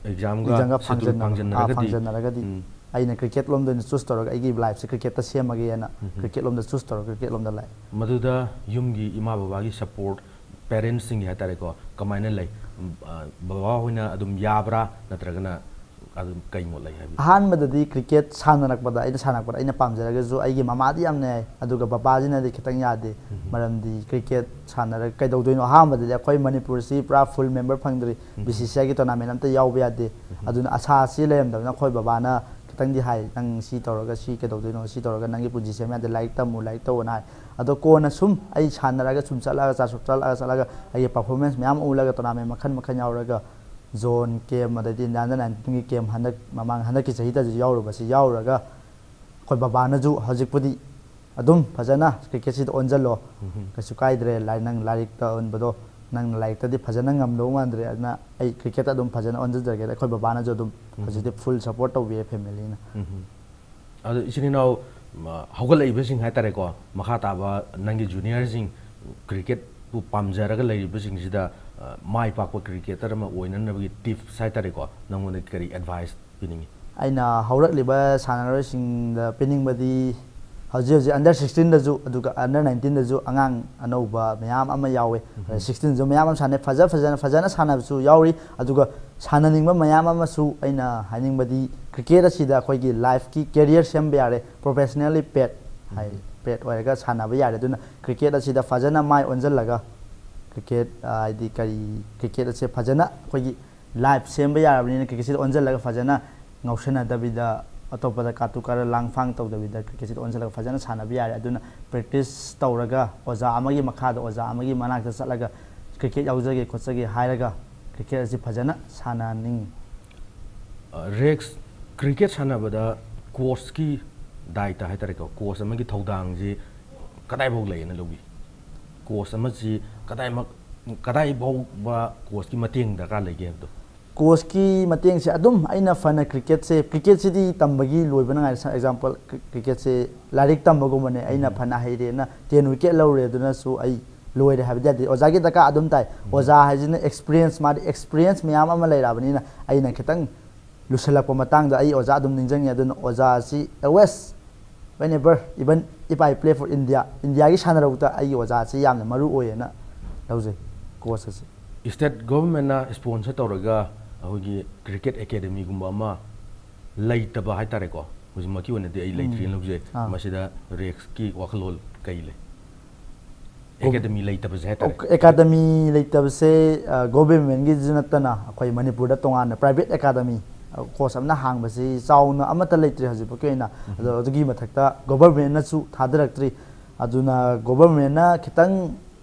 ꯑꯦꯛꯖꯥꯝꯒ ꯑꯦꯛꯖꯥꯝꯒ ꯁꯦꯗꯨꯜ ꯐꯥꯡꯖꯟꯅ-, ꯑꯥ, ꯐꯥꯡꯖꯟꯅꯔꯒꯗꯤ, ꯐꯥꯡꯖꯟꯅꯔꯒꯗꯤ ꯎꯝ꯫ ꯑꯩꯅ ꯀ꯭ꯔꯤꯀꯦꯠ ꯂꯣꯝꯗ ꯑꯣꯏꯅ ꯆꯨꯁ ꯇꯧꯔꯒ ꯑꯩꯒꯤ ꯂꯥꯏꯐꯁꯦ ꯀ꯭ꯔꯤꯀꯦꯠꯇ ꯁꯦꯝꯃꯒꯦꯅ ꯎꯝ꯫ ꯀ꯭ꯔꯤꯀꯦꯠ ꯂꯣꯝꯗ ꯆꯨꯁ ꯇꯧꯔꯒ ꯀ꯭ꯔꯤꯀꯦꯠ ꯂꯣꯝꯗ ꯂꯥꯛꯑꯦ꯫ ꯃꯗꯨꯗ ꯌꯨꯝꯒꯤ ꯏꯃꯥ ꯕꯕꯥꯒꯤ ꯁꯞꯄꯣꯔꯠ, ꯄꯦꯔꯦꯟꯁꯁꯤꯡꯒꯤ ꯍꯥꯏ ꯇꯥꯔꯦꯀꯣ, ꯀꯃꯥꯏꯅ ꯂꯩ? ꯎꯝ, ꯑ, ꯕꯕꯥ ꯍꯣꯏꯅ ꯑꯗꯨꯝ ꯌꯥꯕ꯭ꯔꯥ, ꯅꯠꯇ꯭ꯔꯒꯅ ꯑꯗꯨꯝ ꯀꯩ ꯃꯣꯠ ꯂꯩ ꯍꯥꯏꯕꯤꯌꯨ? ꯑꯍꯥꯟꯕꯗꯗꯤ ꯀ꯭ꯔꯤꯀꯦꯠ ꯁꯥꯟꯅꯔꯛꯄꯗ, ꯑꯩꯅ ꯁꯥꯟꯅꯔꯛꯄꯗ ꯑꯩꯅ ꯄꯥꯝꯖꯔꯒꯁꯨ ꯑꯩꯒꯤ ꯃꯃꯥꯗꯤ ꯌꯥꯝꯅ ꯌꯥꯏ, ꯑꯗꯨꯒ ꯕꯕꯥꯁꯤꯅꯗꯤ ꯈꯤꯇꯪ ꯌꯥꯗꯦ꯫ ꯎꯝ꯫ ꯃꯔꯝꯗꯤ ꯀ꯭ꯔꯤꯀꯦꯠ ꯁꯥꯟꯅꯔꯒ ꯀꯩꯗꯧꯗꯣꯏꯅꯣ? ꯑꯍꯥꯟꯕꯗꯗꯤ ꯑꯩꯈꯣꯏ ꯃꯅꯤꯄꯨꯔꯁꯤ ꯄꯨꯔꯥ ꯐꯨꯜ ꯃꯦꯝꯕꯔ ꯐꯪꯗ꯭ꯔꯤ, ꯎꯝ꯫ ꯕꯤ ꯁꯤ ꯁꯤ ꯑꯥꯏꯒꯤ ꯇꯣꯔꯅꯥꯃꯦꯟ ꯑꯝꯇ ꯌꯥꯎꯕ ꯌꯥꯗꯦ꯫ ꯎꯝ꯫ ꯑꯗꯨꯅ ꯑꯁꯥꯁꯤ ꯂꯩꯔꯝꯗꯕꯅ ꯑꯩꯈꯣꯏ ꯕꯕꯥꯅ ꯈꯤꯇꯪꯗꯤ ꯍꯥꯏ, "ꯅꯪ ꯁꯤ ꯇꯧꯔꯒ ꯁꯤ ꯀꯩꯗꯧꯗꯣꯏꯅꯣ? ꯁꯤ ꯇꯧꯔꯒ ꯅꯪꯒꯤ ꯄꯨꯟꯁꯤ ꯁꯦꯝꯕ ꯌꯥꯗꯦ, ꯂꯥꯏꯔꯤꯛ ꯇꯝꯃꯨ, ꯂꯥꯏꯔꯤꯛ ꯇꯧꯑꯣꯅ" ꯍꯥꯏ꯫ ꯑꯗꯣ ꯀꯣꯟꯅ ꯁꯨꯝ ꯑꯩ ꯁꯥꯟꯅꯔꯒ ꯁꯨꯝ ꯆꯠꯂꯒ, ꯆꯠꯂꯒ, ꯆꯠꯂꯒ ꯑꯩꯒꯤ ꯄꯔꯐꯣꯔꯃꯦꯟꯁ ꯃꯌꯥꯝ ꯎꯠꯂꯒ ꯇꯣꯔꯅꯥꯃꯦꯟ ꯃꯈꯜ ꯃꯈꯜ ꯌꯥꯎꯔꯒ ꯖꯣꯟ ꯀꯦꯝ, ꯑꯗꯩꯗꯤ ꯏꯟꯗꯤꯌꯥ ꯑꯟꯗꯔ ꯅꯥꯏꯟꯇꯤꯟꯒꯤ ꯀꯦꯝ ꯍꯟꯗꯛ, ꯃꯃꯥꯡ ꯍꯟꯗꯛꯀꯤ ꯆꯍꯤꯗꯁꯨ ꯌꯥꯎꯔꯨꯕꯁꯤ ꯌꯥꯎꯔꯨꯔꯒ ꯑꯩꯈꯣꯏ ꯕꯕꯥꯅꯁꯨ ꯍꯧꯖꯤꯛꯄꯨꯗꯤ ꯑꯗꯨꯝ ꯐꯖꯅ ꯀ꯭ꯔꯤꯀꯦꯠꯁꯤꯗ ꯑꯣꯟꯁꯤꯜꯂꯣ, ꯎꯝ꯫ ꯀꯩꯁꯨ ꯀꯥꯏꯗ꯭ꯔꯦ, ꯂꯥꯏ-, ꯅꯪ ꯂꯥꯏꯔꯤꯛ ꯇꯝꯕꯗꯣ ꯅꯪꯅ ꯂꯥꯏꯔꯤꯛꯇꯗꯤ ꯐꯖꯅ ꯉꯝꯗꯧ ꯃꯥꯟꯗ꯭ꯔꯦ, ꯑꯗꯨꯅ ꯑꯩ ꯀ꯭ꯔꯤꯀꯦꯠꯇ ꯑꯗꯨꯝ ꯐꯖꯅ ꯑꯣꯟꯁꯤꯟꯖꯔꯒꯦ꯫ ꯑꯩꯈꯣꯏ ꯕꯕꯥꯅꯁꯨ ꯑꯗꯨꯝ ꯍꯧꯖꯤꯛꯇꯤ ꯐꯨꯜ ꯁꯞꯄꯣꯔꯠ ꯇꯧꯕꯤꯔꯦ, ꯐꯦꯃꯤꯂꯤꯅ꯫ ꯑꯗꯣ ꯏꯆꯤꯟ ꯏꯅꯥꯎ, ꯃ, ꯍꯧꯒꯠꯂꯛꯏꯕꯁꯤꯡ ꯍꯥꯏꯇꯥꯔꯦꯀꯣ, ꯃꯈꯥ ꯇꯥꯕ ꯅꯪꯒꯤ ꯖꯨꯅꯤꯌꯔꯁꯤꯡ, ꯀ꯭ꯔꯤꯀꯦꯠꯄꯨ ꯄꯥꯝꯖꯔꯒ ꯂꯩꯔꯤꯕꯁꯤꯡꯁꯤꯗ, ꯑ, ꯃꯥꯏ ꯄꯥꯛꯄ ꯀ꯭ꯔꯤꯀꯦꯇꯔ ꯑꯃ ꯑꯣꯏꯅꯅꯕꯒꯤ ꯇꯤꯞꯁ ꯍꯥꯏꯇꯥꯔꯦꯀꯣ, ꯅꯪꯉꯣꯟꯗ ꯀꯔꯤ ꯑꯦꯗꯚꯥꯏꯁ ꯄꯤꯅꯤꯡꯉꯤ? ꯑꯩꯅ ꯍꯧꯔꯛꯂꯤꯕ ꯁꯥꯟꯅꯔꯣꯏꯁꯤꯡꯗ ꯄꯤꯅꯤꯡꯕꯗꯤ, ꯍꯧꯖꯤꯛ ꯍꯧꯖꯤꯛ ꯑꯟꯗꯔ ꯁꯤꯛꯁꯇꯤꯟꯗꯁꯨ, ꯑꯗꯨꯒ ꯑꯟꯗꯔ ꯅꯥꯏꯟꯇꯤꯟꯗꯁꯨ ꯑꯉꯥꯡ ꯑꯅꯧꯕ ꯃꯌꯥꯝ ꯑꯃ ꯌꯥꯎꯋꯦ꯫ ꯁꯤꯛꯁꯇꯤꯟꯁꯨ ꯃꯌꯥꯝ ꯑꯃ ꯁꯥꯟꯅꯩ, ꯐꯖ ꯐꯖꯅ ꯐꯖꯅ ꯁꯥꯟꯅꯕꯁꯨ ꯌꯥꯎꯔꯤ꯫ ꯑꯗꯨꯒ ꯁꯥꯟꯅꯅꯤꯡꯕ ꯃꯌꯥꯝ ꯑꯃꯁꯨ, ꯑꯩꯅ ꯍꯥꯏꯅꯤꯡꯕꯗꯤ, ꯀ꯭ꯔꯤꯀꯦꯠ ꯑꯁꯤꯗ ꯑꯩꯈꯣꯏꯒꯤ ꯂꯥꯏꯐꯀꯤ ꯀꯦꯔꯤꯌꯔ ꯁꯦꯝꯕ ꯌꯥꯔꯦ꯫ ꯄ꯭ꯔꯣꯐꯦꯁꯅꯦꯜꯂꯤ ꯄꯦꯠ ꯍꯥꯏ, ꯄꯦꯠ ꯑꯣꯏꯔꯒ ꯁꯥꯟꯅꯕ ꯌꯥꯔꯦ꯫ ꯑꯗꯨꯅ ꯀ꯭ꯔꯤꯀꯦꯠ ꯑꯁꯤꯗ ꯐꯖꯅ ꯃꯥꯏ ꯑꯣꯟꯁꯤꯜꯂꯒ, ꯀ꯭ꯔꯤꯀꯦꯠ, ꯑ, ꯍꯥꯏꯗꯤ ꯀꯔꯤ, ꯀ꯭ꯔꯤꯀꯦꯠ ꯑꯁꯦ ꯐꯖꯅ ꯑꯩꯈꯣꯏꯒꯤ ꯂꯥꯏꯐ ꯁꯦꯝꯕ ꯌꯥꯔꯕꯅꯤꯅ, ꯀ꯭ꯔꯤꯀꯦꯠꯁꯤꯗ ꯑꯣꯟꯁꯤꯜꯂꯒ ꯐꯖꯅ ꯉꯥꯎꯁꯟꯅꯗꯕꯤꯗ, ꯑꯇꯣꯞꯄꯗ ꯀꯥꯇꯨ ꯀꯥꯔꯟ ꯂꯥꯡꯐꯥꯡ ꯇꯧꯗꯕꯤꯗ, ꯀ꯭ꯔꯤꯀꯦꯠꯁꯤꯗ ꯑꯣꯟꯁꯤꯜꯂꯒ ꯐꯖꯅ ꯁꯥꯟꯅꯕ ꯌꯥꯔꯦ꯫ ꯑꯗꯨꯅ ꯄ꯭ꯔꯦꯛꯇꯤꯁ ꯇꯧꯔꯒ, ꯑꯣꯖꯥ ꯑꯃꯒꯤ ꯃꯈꯥꯗ, ꯑꯣꯖꯥ ꯑꯃꯒꯤ ꯃꯅꯥꯛꯇ ꯆꯠꯂꯒ ꯀ꯭ꯔꯤꯀꯦꯠ ꯌꯥꯎꯖꯒꯦ ꯈꯣꯠꯆꯒꯦ ꯍꯥꯏꯔꯒ, ꯀ꯭ꯔꯤꯀꯦꯠ ꯑꯁꯤ ꯐꯖꯅ ꯁꯥꯟꯅꯅꯤꯡꯉꯤ꯫ ꯑ, ꯔꯦꯛꯁ, ꯀ꯭ꯔꯤꯀꯦꯠ ꯁꯥꯟꯅꯕꯗ ꯀꯣꯆꯀꯤ ꯗꯥꯏꯇ ꯍꯥꯏꯇꯥꯔꯦꯀꯣ, ꯀꯣꯆ ꯑꯃꯒꯤ ꯊꯧꯗꯥꯡꯁꯤ ꯀꯗꯥꯏꯐꯥꯎ ꯂꯩꯌꯦꯅ ꯂꯧꯕꯤ? ꯀꯣꯆ ꯑꯃꯁꯤ ꯀꯗꯥꯏꯃꯛ, ꯀꯗꯥꯏ ꯐꯥꯎꯕ ꯀꯣꯆꯀꯤ ꯃꯇꯦꯡ ꯗꯔꯀꯥꯔ ꯂꯩꯒꯦ ꯍꯥꯏꯕꯗꯣ? ꯀꯣꯆꯀꯤ ꯃꯇꯦꯡꯁꯦ ꯑꯗꯨꯝ, ꯑꯩꯅ ꯐꯅ ꯀ꯭ꯔꯤꯀꯦꯠꯁꯦ, ꯀ꯭ꯔꯤꯀꯦꯠꯁꯤꯗꯤ ꯇꯝꯕꯒꯤ ꯂꯣꯏꯕ ꯅꯥꯏꯗꯦ꯫ ꯑꯦꯛꯖꯥꯝꯄꯜ, ꯀ꯭ꯔꯤꯀꯦꯠꯁꯦ ꯂꯥꯏꯔꯤꯛ ꯇꯝꯕꯒꯨꯝꯕꯅꯦ꯫ ꯑꯩꯅ ꯐꯅ ꯍꯩꯔꯦꯅ ꯇꯦꯟ ꯋꯤꯀꯦꯠ ꯂꯧꯔꯦ ꯑꯗꯨꯅꯁꯨ ꯑꯩ ꯂꯣꯏꯔꯦ ꯍꯥꯏꯕꯗꯤ ꯌꯥꯗꯦ꯫ ꯑꯣꯖꯥꯒꯤ ꯗꯔꯀꯥꯔ ꯑꯗꯨꯝ ꯇꯥꯏ꯫ ꯑꯣꯖꯥ ꯍꯥꯏꯁꯤꯅ ꯑꯦꯛꯁꯄꯤꯔꯤꯌꯦꯟꯁ, ꯃꯥꯗꯤ ꯑꯦꯛꯁꯄꯤꯔꯤꯌꯦꯟꯁ ꯃꯌꯥꯝ ꯑꯃ ꯂꯩꯔꯛꯑꯕꯅꯤꯅ, ꯑꯩꯅ ꯈꯤꯇꯪ ꯂꯨꯁꯜꯂꯛꯄ ꯃꯇꯥꯡꯗ ꯑꯩ ꯑꯣꯖꯥ ꯑꯗꯨꯝ ꯅꯤꯡꯁꯤꯡꯉꯤ꯫ ꯑꯗꯨꯅ ꯑꯣꯖꯥꯁꯤ always, whenever, even if I play for India, ꯏꯟꯗꯤꯌꯥꯒꯤ ꯁꯥꯟꯅꯔꯧꯗ ꯑꯩꯒꯤ ꯑꯣꯖꯥꯁꯤ ꯌꯥꯝꯅ ꯃꯔꯨ ꯑꯣꯏꯌꯦꯅ ꯂꯧꯖꯩ, ꯀꯣꯆ ꯑꯁꯤ꯫ ꯏꯁꯇꯦꯠ ꯒꯣꯚꯔꯟꯃꯦꯟꯠꯅ ꯁ꯭ꯄꯣꯟꯁꯔ ꯇꯧꯔꯒ ꯑꯩꯈꯣꯏꯒꯤ ꯀ꯭ꯔꯤꯀꯦꯠ ꯑꯦꯀꯥꯗꯃꯤꯒꯨꯝꯕ ꯑꯃ ꯂꯩꯇꯕ ꯍꯥꯏꯇꯥꯔꯦꯀꯣ, ꯍꯧꯖꯤꯛꯃꯛꯀꯤ ꯑꯣꯏꯅꯗꯤ ꯑꯩ ꯂꯩꯇ꯭ꯔꯤꯅ ꯂꯧꯖꯩ꯫ ꯑꯥ꯫ ꯃꯁꯤꯗ ꯔꯦꯛꯁꯀꯤ ꯋꯥꯈꯜꯂꯣꯜ ꯀꯩ ꯂꯩ? ꯑꯦꯀꯥꯗꯃꯤ ꯂꯩꯇꯕꯁꯦ ꯍꯥꯏꯇꯥꯔꯦ꯫ ꯑꯣ, ꯑꯦꯀꯥꯗꯃꯤ ꯂꯩꯇꯕꯁꯦ, ꯑ, ꯒꯣꯚꯔꯟꯃꯦꯟꯠꯀꯤꯁꯨ ꯅꯠꯇꯅ ꯑꯩꯈꯣꯏ ꯃꯅꯤꯄꯨꯔꯗ ꯇꯣꯉꯥꯟꯅ ꯄ꯭ꯔꯥꯏꯚꯦꯠ ꯑꯦꯀꯥꯗꯃꯤ, ꯑ, ꯀꯣꯆ ꯑꯃꯅ ꯍꯥꯡꯕꯁꯤ ꯆꯥꯎꯅ ꯑꯃꯠꯇ ꯂꯩꯇ꯭ꯔꯤ ꯍꯧꯖꯤꯛꯐꯥꯎꯒꯤ ꯑꯣꯏꯅ꯫ ꯑꯗꯣ ꯑꯗꯨꯒꯤ ꯃꯊꯛꯇ ꯒꯣꯚꯔꯟꯃꯦꯟꯠꯅꯁꯨ ꯊꯥꯗꯔꯛꯇ꯭ꯔꯤ꯫ ꯑꯗꯨꯅ ꯒꯣꯚꯔꯟꯃꯦꯟꯠꯅ ꯈꯤꯇꯪ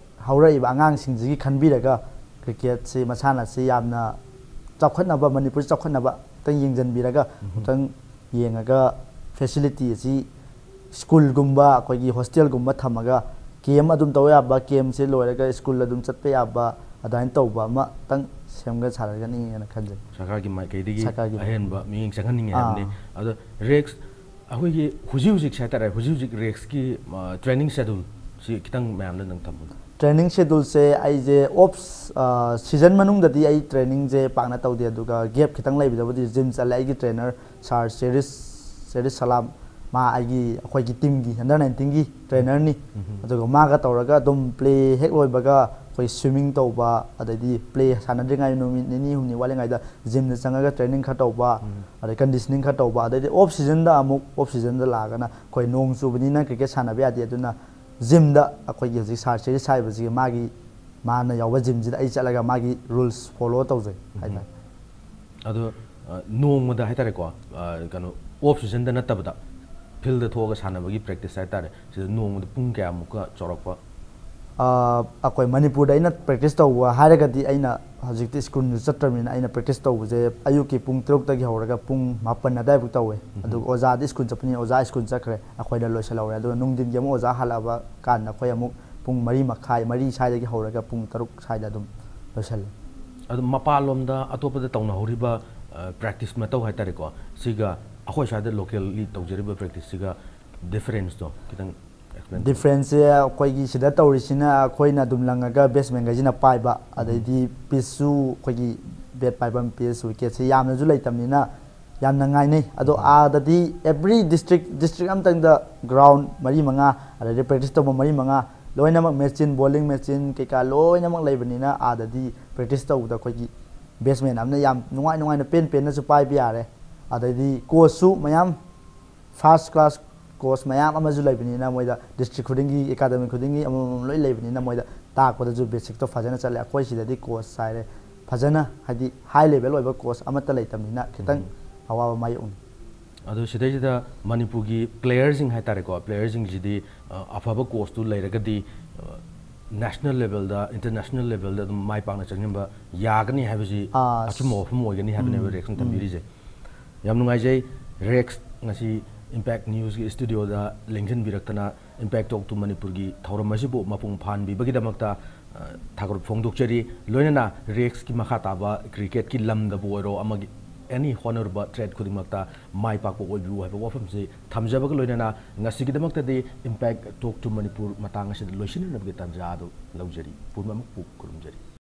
ꯍꯧꯔꯛꯏꯕ ꯑꯉꯥꯡꯁꯤꯡꯁꯤꯒꯤ ꯈꯟꯕꯤꯔꯒ ꯀ꯭ꯔꯤꯀꯦꯠꯁꯤ, ꯃꯁꯥꯟꯅꯁꯤ ꯌꯥꯝꯅ ꯆꯥꯎꯈꯠꯅꯕ, ꯃꯅꯤꯄꯨꯔ ꯆꯥꯎꯈꯠꯅꯕ ꯈꯤꯇꯪ ꯌꯦꯡꯁꯤꯟꯕꯤꯔꯒ, ꯈꯤꯇꯪ ꯌꯦꯡꯉꯒ ꯐꯦꯁꯤꯂꯤꯇꯤ ꯑꯁꯤ ꯁ꯭ꯀꯨꯜꯒꯨꯝꯕ, ꯑꯩꯈꯣꯏꯒꯤ ꯍꯣꯁꯇꯦꯜꯒꯨꯝꯕ ꯊꯝꯃꯒ ꯀꯦꯝ ꯑꯗꯨꯝ ꯇꯧꯕ ꯌꯥꯕ, ꯀꯦꯝꯁꯦ ꯂꯣꯏꯔꯒ ꯁ꯭ꯀꯨꯜ ꯑꯗꯨꯝ ꯆꯠꯄ ꯌꯥꯕ, ꯑꯗꯨꯃꯥꯏꯅ ꯇꯧꯕ ꯑꯃꯇꯪ ꯁꯦꯝꯒꯠ ꯁꯥꯒꯠꯅꯤꯡꯉꯦꯅ ꯈꯟꯖꯩ꯫ ꯁꯔꯀꯥꯔꯒꯤ ꯃꯥꯏꯀꯩꯗꯒꯤ ꯁꯔꯀꯥꯔꯒꯤ ꯃꯥꯏꯀꯩ꯫ ꯑꯍꯦꯟꯕ ꯃꯤꯠꯌꯦꯡ ꯆꯪꯍꯟꯅꯤꯡꯉꯦ ꯍꯥꯏꯕꯅꯤ꯫ ꯑꯥ꯫ ꯑꯗꯣ ꯔꯦꯛꯁ, ꯑꯩꯈꯣꯏꯒꯤ ꯍꯧꯖꯤꯛ ꯍꯧꯖꯤꯛꯁꯦ ꯍꯥꯏꯇꯥꯔꯦ, ꯍꯧꯖꯤꯛ ꯍꯧꯖꯤꯛ ꯔꯦꯛꯁꯀꯤ ꯇ꯭ꯔꯦꯅꯤꯡ ꯁꯦꯗꯨꯜꯁꯤ ꯈꯤꯇꯪ ꯃꯌꯥꯝꯗ ꯅꯪ ꯊꯝꯃꯨ꯫ ꯇ꯭ꯔꯦꯅꯤꯡ ꯁꯦꯗꯨꯜꯁꯦ ꯑꯩꯁꯦ ꯑꯣꯐ ꯁꯤꯖꯟ ꯃꯅꯨꯡꯗꯗꯤ ꯑꯩ ꯇ꯭ꯔꯦꯅꯤꯡꯁꯦ ꯄꯥꯛꯅ ꯇꯧꯗꯦ, ꯑꯗꯨꯒ ꯒꯦꯞ ꯈꯤꯇꯪ ꯂꯩꯕꯗꯕꯨꯗꯤ ꯖꯤꯝ ꯆꯠꯂꯦ꯫ ꯑꯩꯒꯤ ꯇ꯭ꯔꯦꯅꯔ ꯁꯥꯔ ꯆꯦꯔꯤꯁ, ꯆꯦꯔꯤꯁ ꯁꯂꯥꯝ, ꯃꯥ ꯑꯩꯒꯤ, ꯑꯩꯈꯣꯏꯒꯤ ꯇꯤꯝꯒꯤ, under nineteenꯒꯤ ꯇ꯭ꯔꯦꯅꯔꯅꯤ꯫ ꯎꯝ꯫ ꯑꯗꯨꯒ ꯃꯥꯒ ꯇꯧꯔꯒ ꯑꯗꯨꯝ ꯄ꯭ꯂꯦ ꯍꯦꯛ ꯂꯣꯏꯕꯒ ꯑꯩꯈꯣꯏ ꯁ꯭ꯋꯤꯃꯤꯡ ꯇꯧꯕ, ꯑꯗꯩꯗꯤ ꯄ꯭ꯂꯦ ꯁꯥꯟꯅꯗ꯭ꯔꯤꯉꯩ ꯅꯨꯃꯤꯠ ꯅꯤꯅꯤ ꯍꯨꯝꯅꯤ ꯋꯥꯠꯂꯤꯉꯩꯗ ꯖꯤꯝꯗ ꯆꯪꯉꯒ ꯇ꯭ꯔꯦꯅꯤꯡ ꯈꯔ ꯇꯧꯕ, ꯎꯝ꯫ ꯑꯗꯩ ꯀꯟꯗꯤꯁꯅꯤꯡ ꯈꯔ ꯇꯧꯕ, ꯑꯗꯩꯗꯤ ꯑꯣꯐ ꯁꯤꯖꯟꯗ ꯑꯃꯨꯛ, ꯑꯣꯐ ꯁꯤꯖꯟꯗ ꯂꯥꯛꯑꯒꯅ ꯑꯩꯈꯣꯏ ꯅꯣꯡ ꯆꯨꯕꯅꯤꯅ ꯀ꯭ꯔꯤꯀꯦꯠ ꯁꯥꯟꯅꯕ ꯌꯥꯗꯦ, ꯑꯗꯨꯅ ꯖꯤꯝꯗ ꯑꯩꯈꯣꯏꯒꯤ ꯍꯧꯖꯤꯛ ꯁꯥꯔ ꯆꯦꯔꯤꯁ ꯍꯥꯏꯔꯤꯕꯁꯤꯒꯤ ꯃꯥꯒꯤ, ꯃꯥꯅ ꯌꯥꯎꯕ ꯖꯤꯝꯁꯤꯗ ꯑꯩ ꯆꯠꯂꯒ ꯃꯥꯒꯤ ꯔꯨꯜꯁ ꯐꯣꯂꯣ ꯇꯧꯖꯩ ꯍꯥꯏꯇꯥꯔꯦ꯫ ꯑꯗꯣ, ꯑ, ꯅꯣꯡꯃꯗ ꯍꯥꯏꯇꯥꯔꯦꯀꯣ, ꯑ, ꯀꯩꯅꯣ, ꯑꯣꯐ ꯁꯤꯖꯟꯗ ꯅꯠꯇꯕꯗ ꯐꯤꯜꯗ ꯊꯣꯛꯑꯒ ꯁꯥꯟꯅꯕꯒꯤ ꯄ꯭ꯔꯦꯛꯇꯤꯁ ꯍꯥꯏꯇꯥꯔꯦ, ꯁꯤꯗ ꯅꯣꯡꯃꯗ ꯄꯨꯡ ꯀꯌꯥꯃꯨꯛꯀ ꯆꯥꯎꯔꯥꯛꯄ? ꯑ, ꯑꯩꯈꯣꯏ ꯃꯅꯤꯄꯨꯔꯗ ꯑꯩꯅ ꯄ꯭ꯔꯦꯛꯇꯤꯁ ꯇꯧꯕ ꯍꯥꯏꯔꯒꯗꯤ, ꯑꯩꯅ ꯍꯧꯖꯤꯛꯇꯤ ꯁ꯭ꯀꯨꯜꯁꯨ ꯆꯠꯇ꯭ꯔꯕꯅꯤꯅ, ꯑꯩꯅ ꯄ꯭ꯔꯦꯛꯇꯤꯁ ꯇꯧꯕꯁꯦ ꯑꯌꯨꯛꯀꯤ ꯄꯨꯡ ꯇꯔꯨꯛꯇꯒꯤ ꯍꯧꯔꯒ ꯄꯨꯡ ꯃꯥꯄꯟ ꯑꯗꯨꯋꯥꯏꯐꯥꯎ ꯇꯧꯋꯦ꯫ ꯎꯝ꯫ ꯑꯗꯨꯒ ꯑꯣꯖꯥꯗꯤ ꯁ꯭ꯀꯨꯜ ꯆꯠꯄꯅꯤꯅ ꯑꯣꯖꯥ ꯁ꯭ꯀꯨꯜ ꯆꯠꯈ꯭ꯔꯦ, ꯑꯩꯈꯣꯏꯅ ꯂꯣꯏꯁꯤꯜꯍꯧꯔꯦ꯫ ꯑꯗꯨꯒ ꯅꯨꯡꯊꯤꯟꯒꯤ ꯑꯃꯨꯛ ꯑꯣꯖꯥ ꯍꯜꯂꯛꯑꯕ ꯀꯥꯟꯗ ꯑꯩꯈꯣꯏ ꯑꯃꯨꯛ ꯄꯨꯡ ꯃꯔꯤ ꯃꯈꯥꯏ, ꯃꯔꯤ ꯁ꯭ꯋꯥꯏꯗꯒꯤ ꯍꯧꯔꯒ ꯄꯨꯡ ꯇꯔꯨꯛ ꯁ꯭ꯋꯥꯏꯗ ꯑꯗꯨꯝ ꯂꯣꯏꯁꯤꯜꯂꯦ꯫ ꯑꯗꯨ ꯃꯄꯥꯟꯂꯣꯝꯗ ꯑꯇꯣꯞꯄꯗ ꯇꯧꯅꯍꯧꯔꯤꯕ, ꯑ, ꯄ꯭ꯔꯦꯛꯇꯤꯁ ꯃꯇꯧ ꯍꯥꯏꯇꯥꯔꯦꯀꯣ, ꯁꯤꯒ ꯑꯩꯈꯣꯏ ꯁ꯭ꯋꯥꯏꯗ ꯂꯣꯀꯦꯜꯂꯤ ꯇꯧꯖꯔꯤꯕ ꯄ꯭ꯔꯦꯛꯇꯤꯁꯁꯤꯒ ꯗꯤꯐꯔꯦꯟꯁꯇꯣ ꯈꯤꯇꯪ ꯑꯦꯛꯁꯄ꯭ꯂꯦꯟ ꯇꯧ꯫ ꯗꯤꯐ꯭ꯔꯦꯟꯁꯁꯦ ꯑꯩꯈꯣꯏꯒꯤ ꯁꯤꯗ ꯇꯧꯔꯤꯁꯤꯅ, ꯑꯩꯈꯣꯏꯅ ꯑꯗꯨꯝ ꯂꯪꯉꯒ ꯕꯦꯠꯁꯃꯦꯟꯈꯩꯁꯤꯅ ꯄꯥꯏꯕ, ꯑꯗꯩꯗꯤ ꯄꯤꯁꯁꯨ ꯑꯩꯈꯣꯏꯒꯤ ꯕꯦꯠ ꯄꯥꯏꯐꯝ ꯄꯤꯁ, ꯋꯤꯀꯦꯠꯁꯦ ꯌꯥꯝꯅꯁꯨ ꯂꯩꯇꯕꯅꯤꯅ ꯌꯥꯝꯅ ꯉꯥꯏꯅꯩ꯫ ꯑꯗꯣ ꯑꯥꯗꯗꯤ ꯑꯦꯕ꯭ꯔꯤ ꯗꯤꯁꯇ꯭ꯔꯤꯛ, ꯗꯤꯁꯇ꯭ꯔꯤꯛ ꯑꯃꯇꯪꯗ ꯒ꯭ꯔꯥꯎꯟ ꯃꯔꯤ ꯃꯉꯥ, ꯑꯗꯩꯗꯤ ꯄ꯭ꯔꯦꯛꯇꯤꯁ ꯇꯧꯕ ꯃꯔꯤ ꯃꯉꯥ, ꯂꯣꯏꯅꯃꯛ ꯃꯦꯆꯤꯟ, ꯕꯣꯂꯤꯡ ꯃꯦꯆꯤꯟ ꯀꯩꯀꯥ ꯂꯣꯏꯅꯃꯛ ꯂꯩꯕꯅꯤꯅ, ꯑꯥꯗꯗꯤ ꯄ꯭ꯔꯦꯛꯇꯤꯁ ꯇꯧꯕꯗ ꯑꯩꯈꯣꯏꯒꯤ ꯕꯦꯠꯁꯃꯦꯟ ꯑꯃꯅ ꯌꯥꯝ ꯅꯨꯡꯉꯥꯏ ꯅꯨꯡꯉꯥꯏꯅ ꯄꯦꯟ ꯄꯦꯟꯅꯁꯨ ꯄꯥꯏꯕ ꯌꯥꯔꯦ꯫ ꯑꯗꯩꯗꯤ ꯀꯣꯆꯁꯨ ꯃꯌꯥꯝ, ꯐꯥꯔꯁ ꯀ꯭ꯂꯥꯁ ꯀꯣꯆ ꯃꯌꯥꯝ ꯑꯃꯁꯨ ꯂꯩꯕꯅꯤꯅ, ꯃꯣꯏꯗ ꯗꯤꯁꯇ꯭ꯔꯤꯛ ꯈꯨꯗꯤꯡꯒꯤ, ꯑꯦꯀꯥꯗꯃꯤ ꯈꯨꯗꯤꯡꯒꯤ ꯑꯃꯃꯝ ꯂꯣꯏ ꯂꯩꯕꯅꯤꯅ, ꯃꯣꯏꯗ ꯇꯥꯛꯄꯗꯁꯨ ꯕꯦꯁꯤꯛꯇꯣ ꯐꯖꯅ ꯆꯠꯂꯦ꯫ ꯑꯩꯈꯣꯏ ꯁꯤꯗꯗꯤ ꯀꯣꯆ ꯍꯥꯏꯔꯦ, ꯐꯖꯅ, ꯍꯥꯏꯗꯤ, ꯍꯥꯏ ꯂꯦꯚꯦꯜ ꯑꯣꯏꯕ ꯀꯣꯆ ꯑꯃꯠꯇ ꯂꯩꯇꯕꯅꯤꯅ ꯈꯤꯇꯪ ꯑꯋꯥꯕ ꯃꯥꯌꯣꯛꯅꯩ꯫ ꯑꯗꯣ ꯁꯤꯗꯩꯁꯤꯗ ꯃꯅꯤꯄꯨꯔꯒꯤ ꯄ꯭ꯂꯦꯌꯔꯁꯤꯡ ꯍꯥꯏꯇꯥꯔꯦꯀꯣ, ꯄ꯭ꯂꯦꯌꯔꯁꯤꯡꯁꯤꯗꯤ, ꯑ, ꯑꯐꯕ ꯀꯣꯆꯇꯨ ꯂꯩꯔꯒꯗꯤ, ꯑ, ꯅꯦꯁꯅꯦꯜ ꯂꯦꯚꯦꯜꯗ, ꯏꯟꯇꯔꯅꯦꯁꯅꯦꯜ ꯂꯦꯚꯦꯜꯗ ꯑꯗꯨꯝ ꯃꯥꯏ ꯄꯥꯛꯅ ꯆꯪꯁꯤꯟꯕ ꯌꯥꯒꯅꯤ ꯍꯥꯏꯕꯁꯤ ꯑꯥ, ꯑꯆꯨꯝꯕ ꯋꯥꯐꯝ ꯑꯣꯏꯒꯅꯤ ꯍꯥꯏꯕꯅꯦꯕ ꯎꯝ, ꯔꯦꯛꯁꯅ ꯎꯝ꯫ ꯊꯝꯕꯤꯔꯤꯁꯦ꯫ ꯌꯥꯝ ꯅꯨꯡꯉꯥꯏꯖꯩ ꯔꯦꯛꯁ, ꯉꯁꯤ Impact Newsꯀꯤ studioꯗ ꯂꯦꯡꯁꯤꯟꯕꯤꯔꯛꯇꯅ Impact Talk to Manipurꯒꯤ ꯊꯧꯔꯝ ꯑꯁꯤꯕꯨ ꯃꯄꯨꯡ ꯐꯥꯍꯟꯕꯤꯕꯒꯤꯗꯃꯛꯇ, ꯑ, ꯊꯥꯒꯠꯄ ꯐꯣꯡꯗꯣꯛꯆꯔꯤ꯫ ꯂꯣꯏꯅꯅ RECSꯀꯤ ꯃꯈꯥ ꯇꯥꯕ cricketꯀꯤ ꯂꯝꯗꯕꯨ ꯑꯣꯏꯔꯣ, ꯑꯃꯒꯤ any ꯍꯣꯠꯅꯔꯨꯕ trade ꯈꯨꯗꯤꯡꯃꯛꯇ ꯃꯥꯏ ꯄꯥꯛꯄ ꯑꯣꯏꯕꯤꯌꯨ ꯍꯥꯏꯕ ꯋꯥꯐꯝꯁꯤ ꯊꯝꯖꯕꯒ ꯂꯣꯏꯅꯅ ꯉꯁꯤꯒꯤꯗꯃꯛꯇꯗꯤ Impact Talk to Manipur ꯃꯇꯥꯡ ꯑꯁꯤꯗ ꯂꯣꯏꯁꯤꯟꯅꯅꯕꯒꯤ ꯇꯥꯟꯖꯥ ꯑꯗꯨ ꯂꯧꯖꯔꯤ꯫ ꯄꯨꯝꯅꯃꯛꯄꯨ ꯈꯨꯔꯨꯝꯖꯔꯤ꯫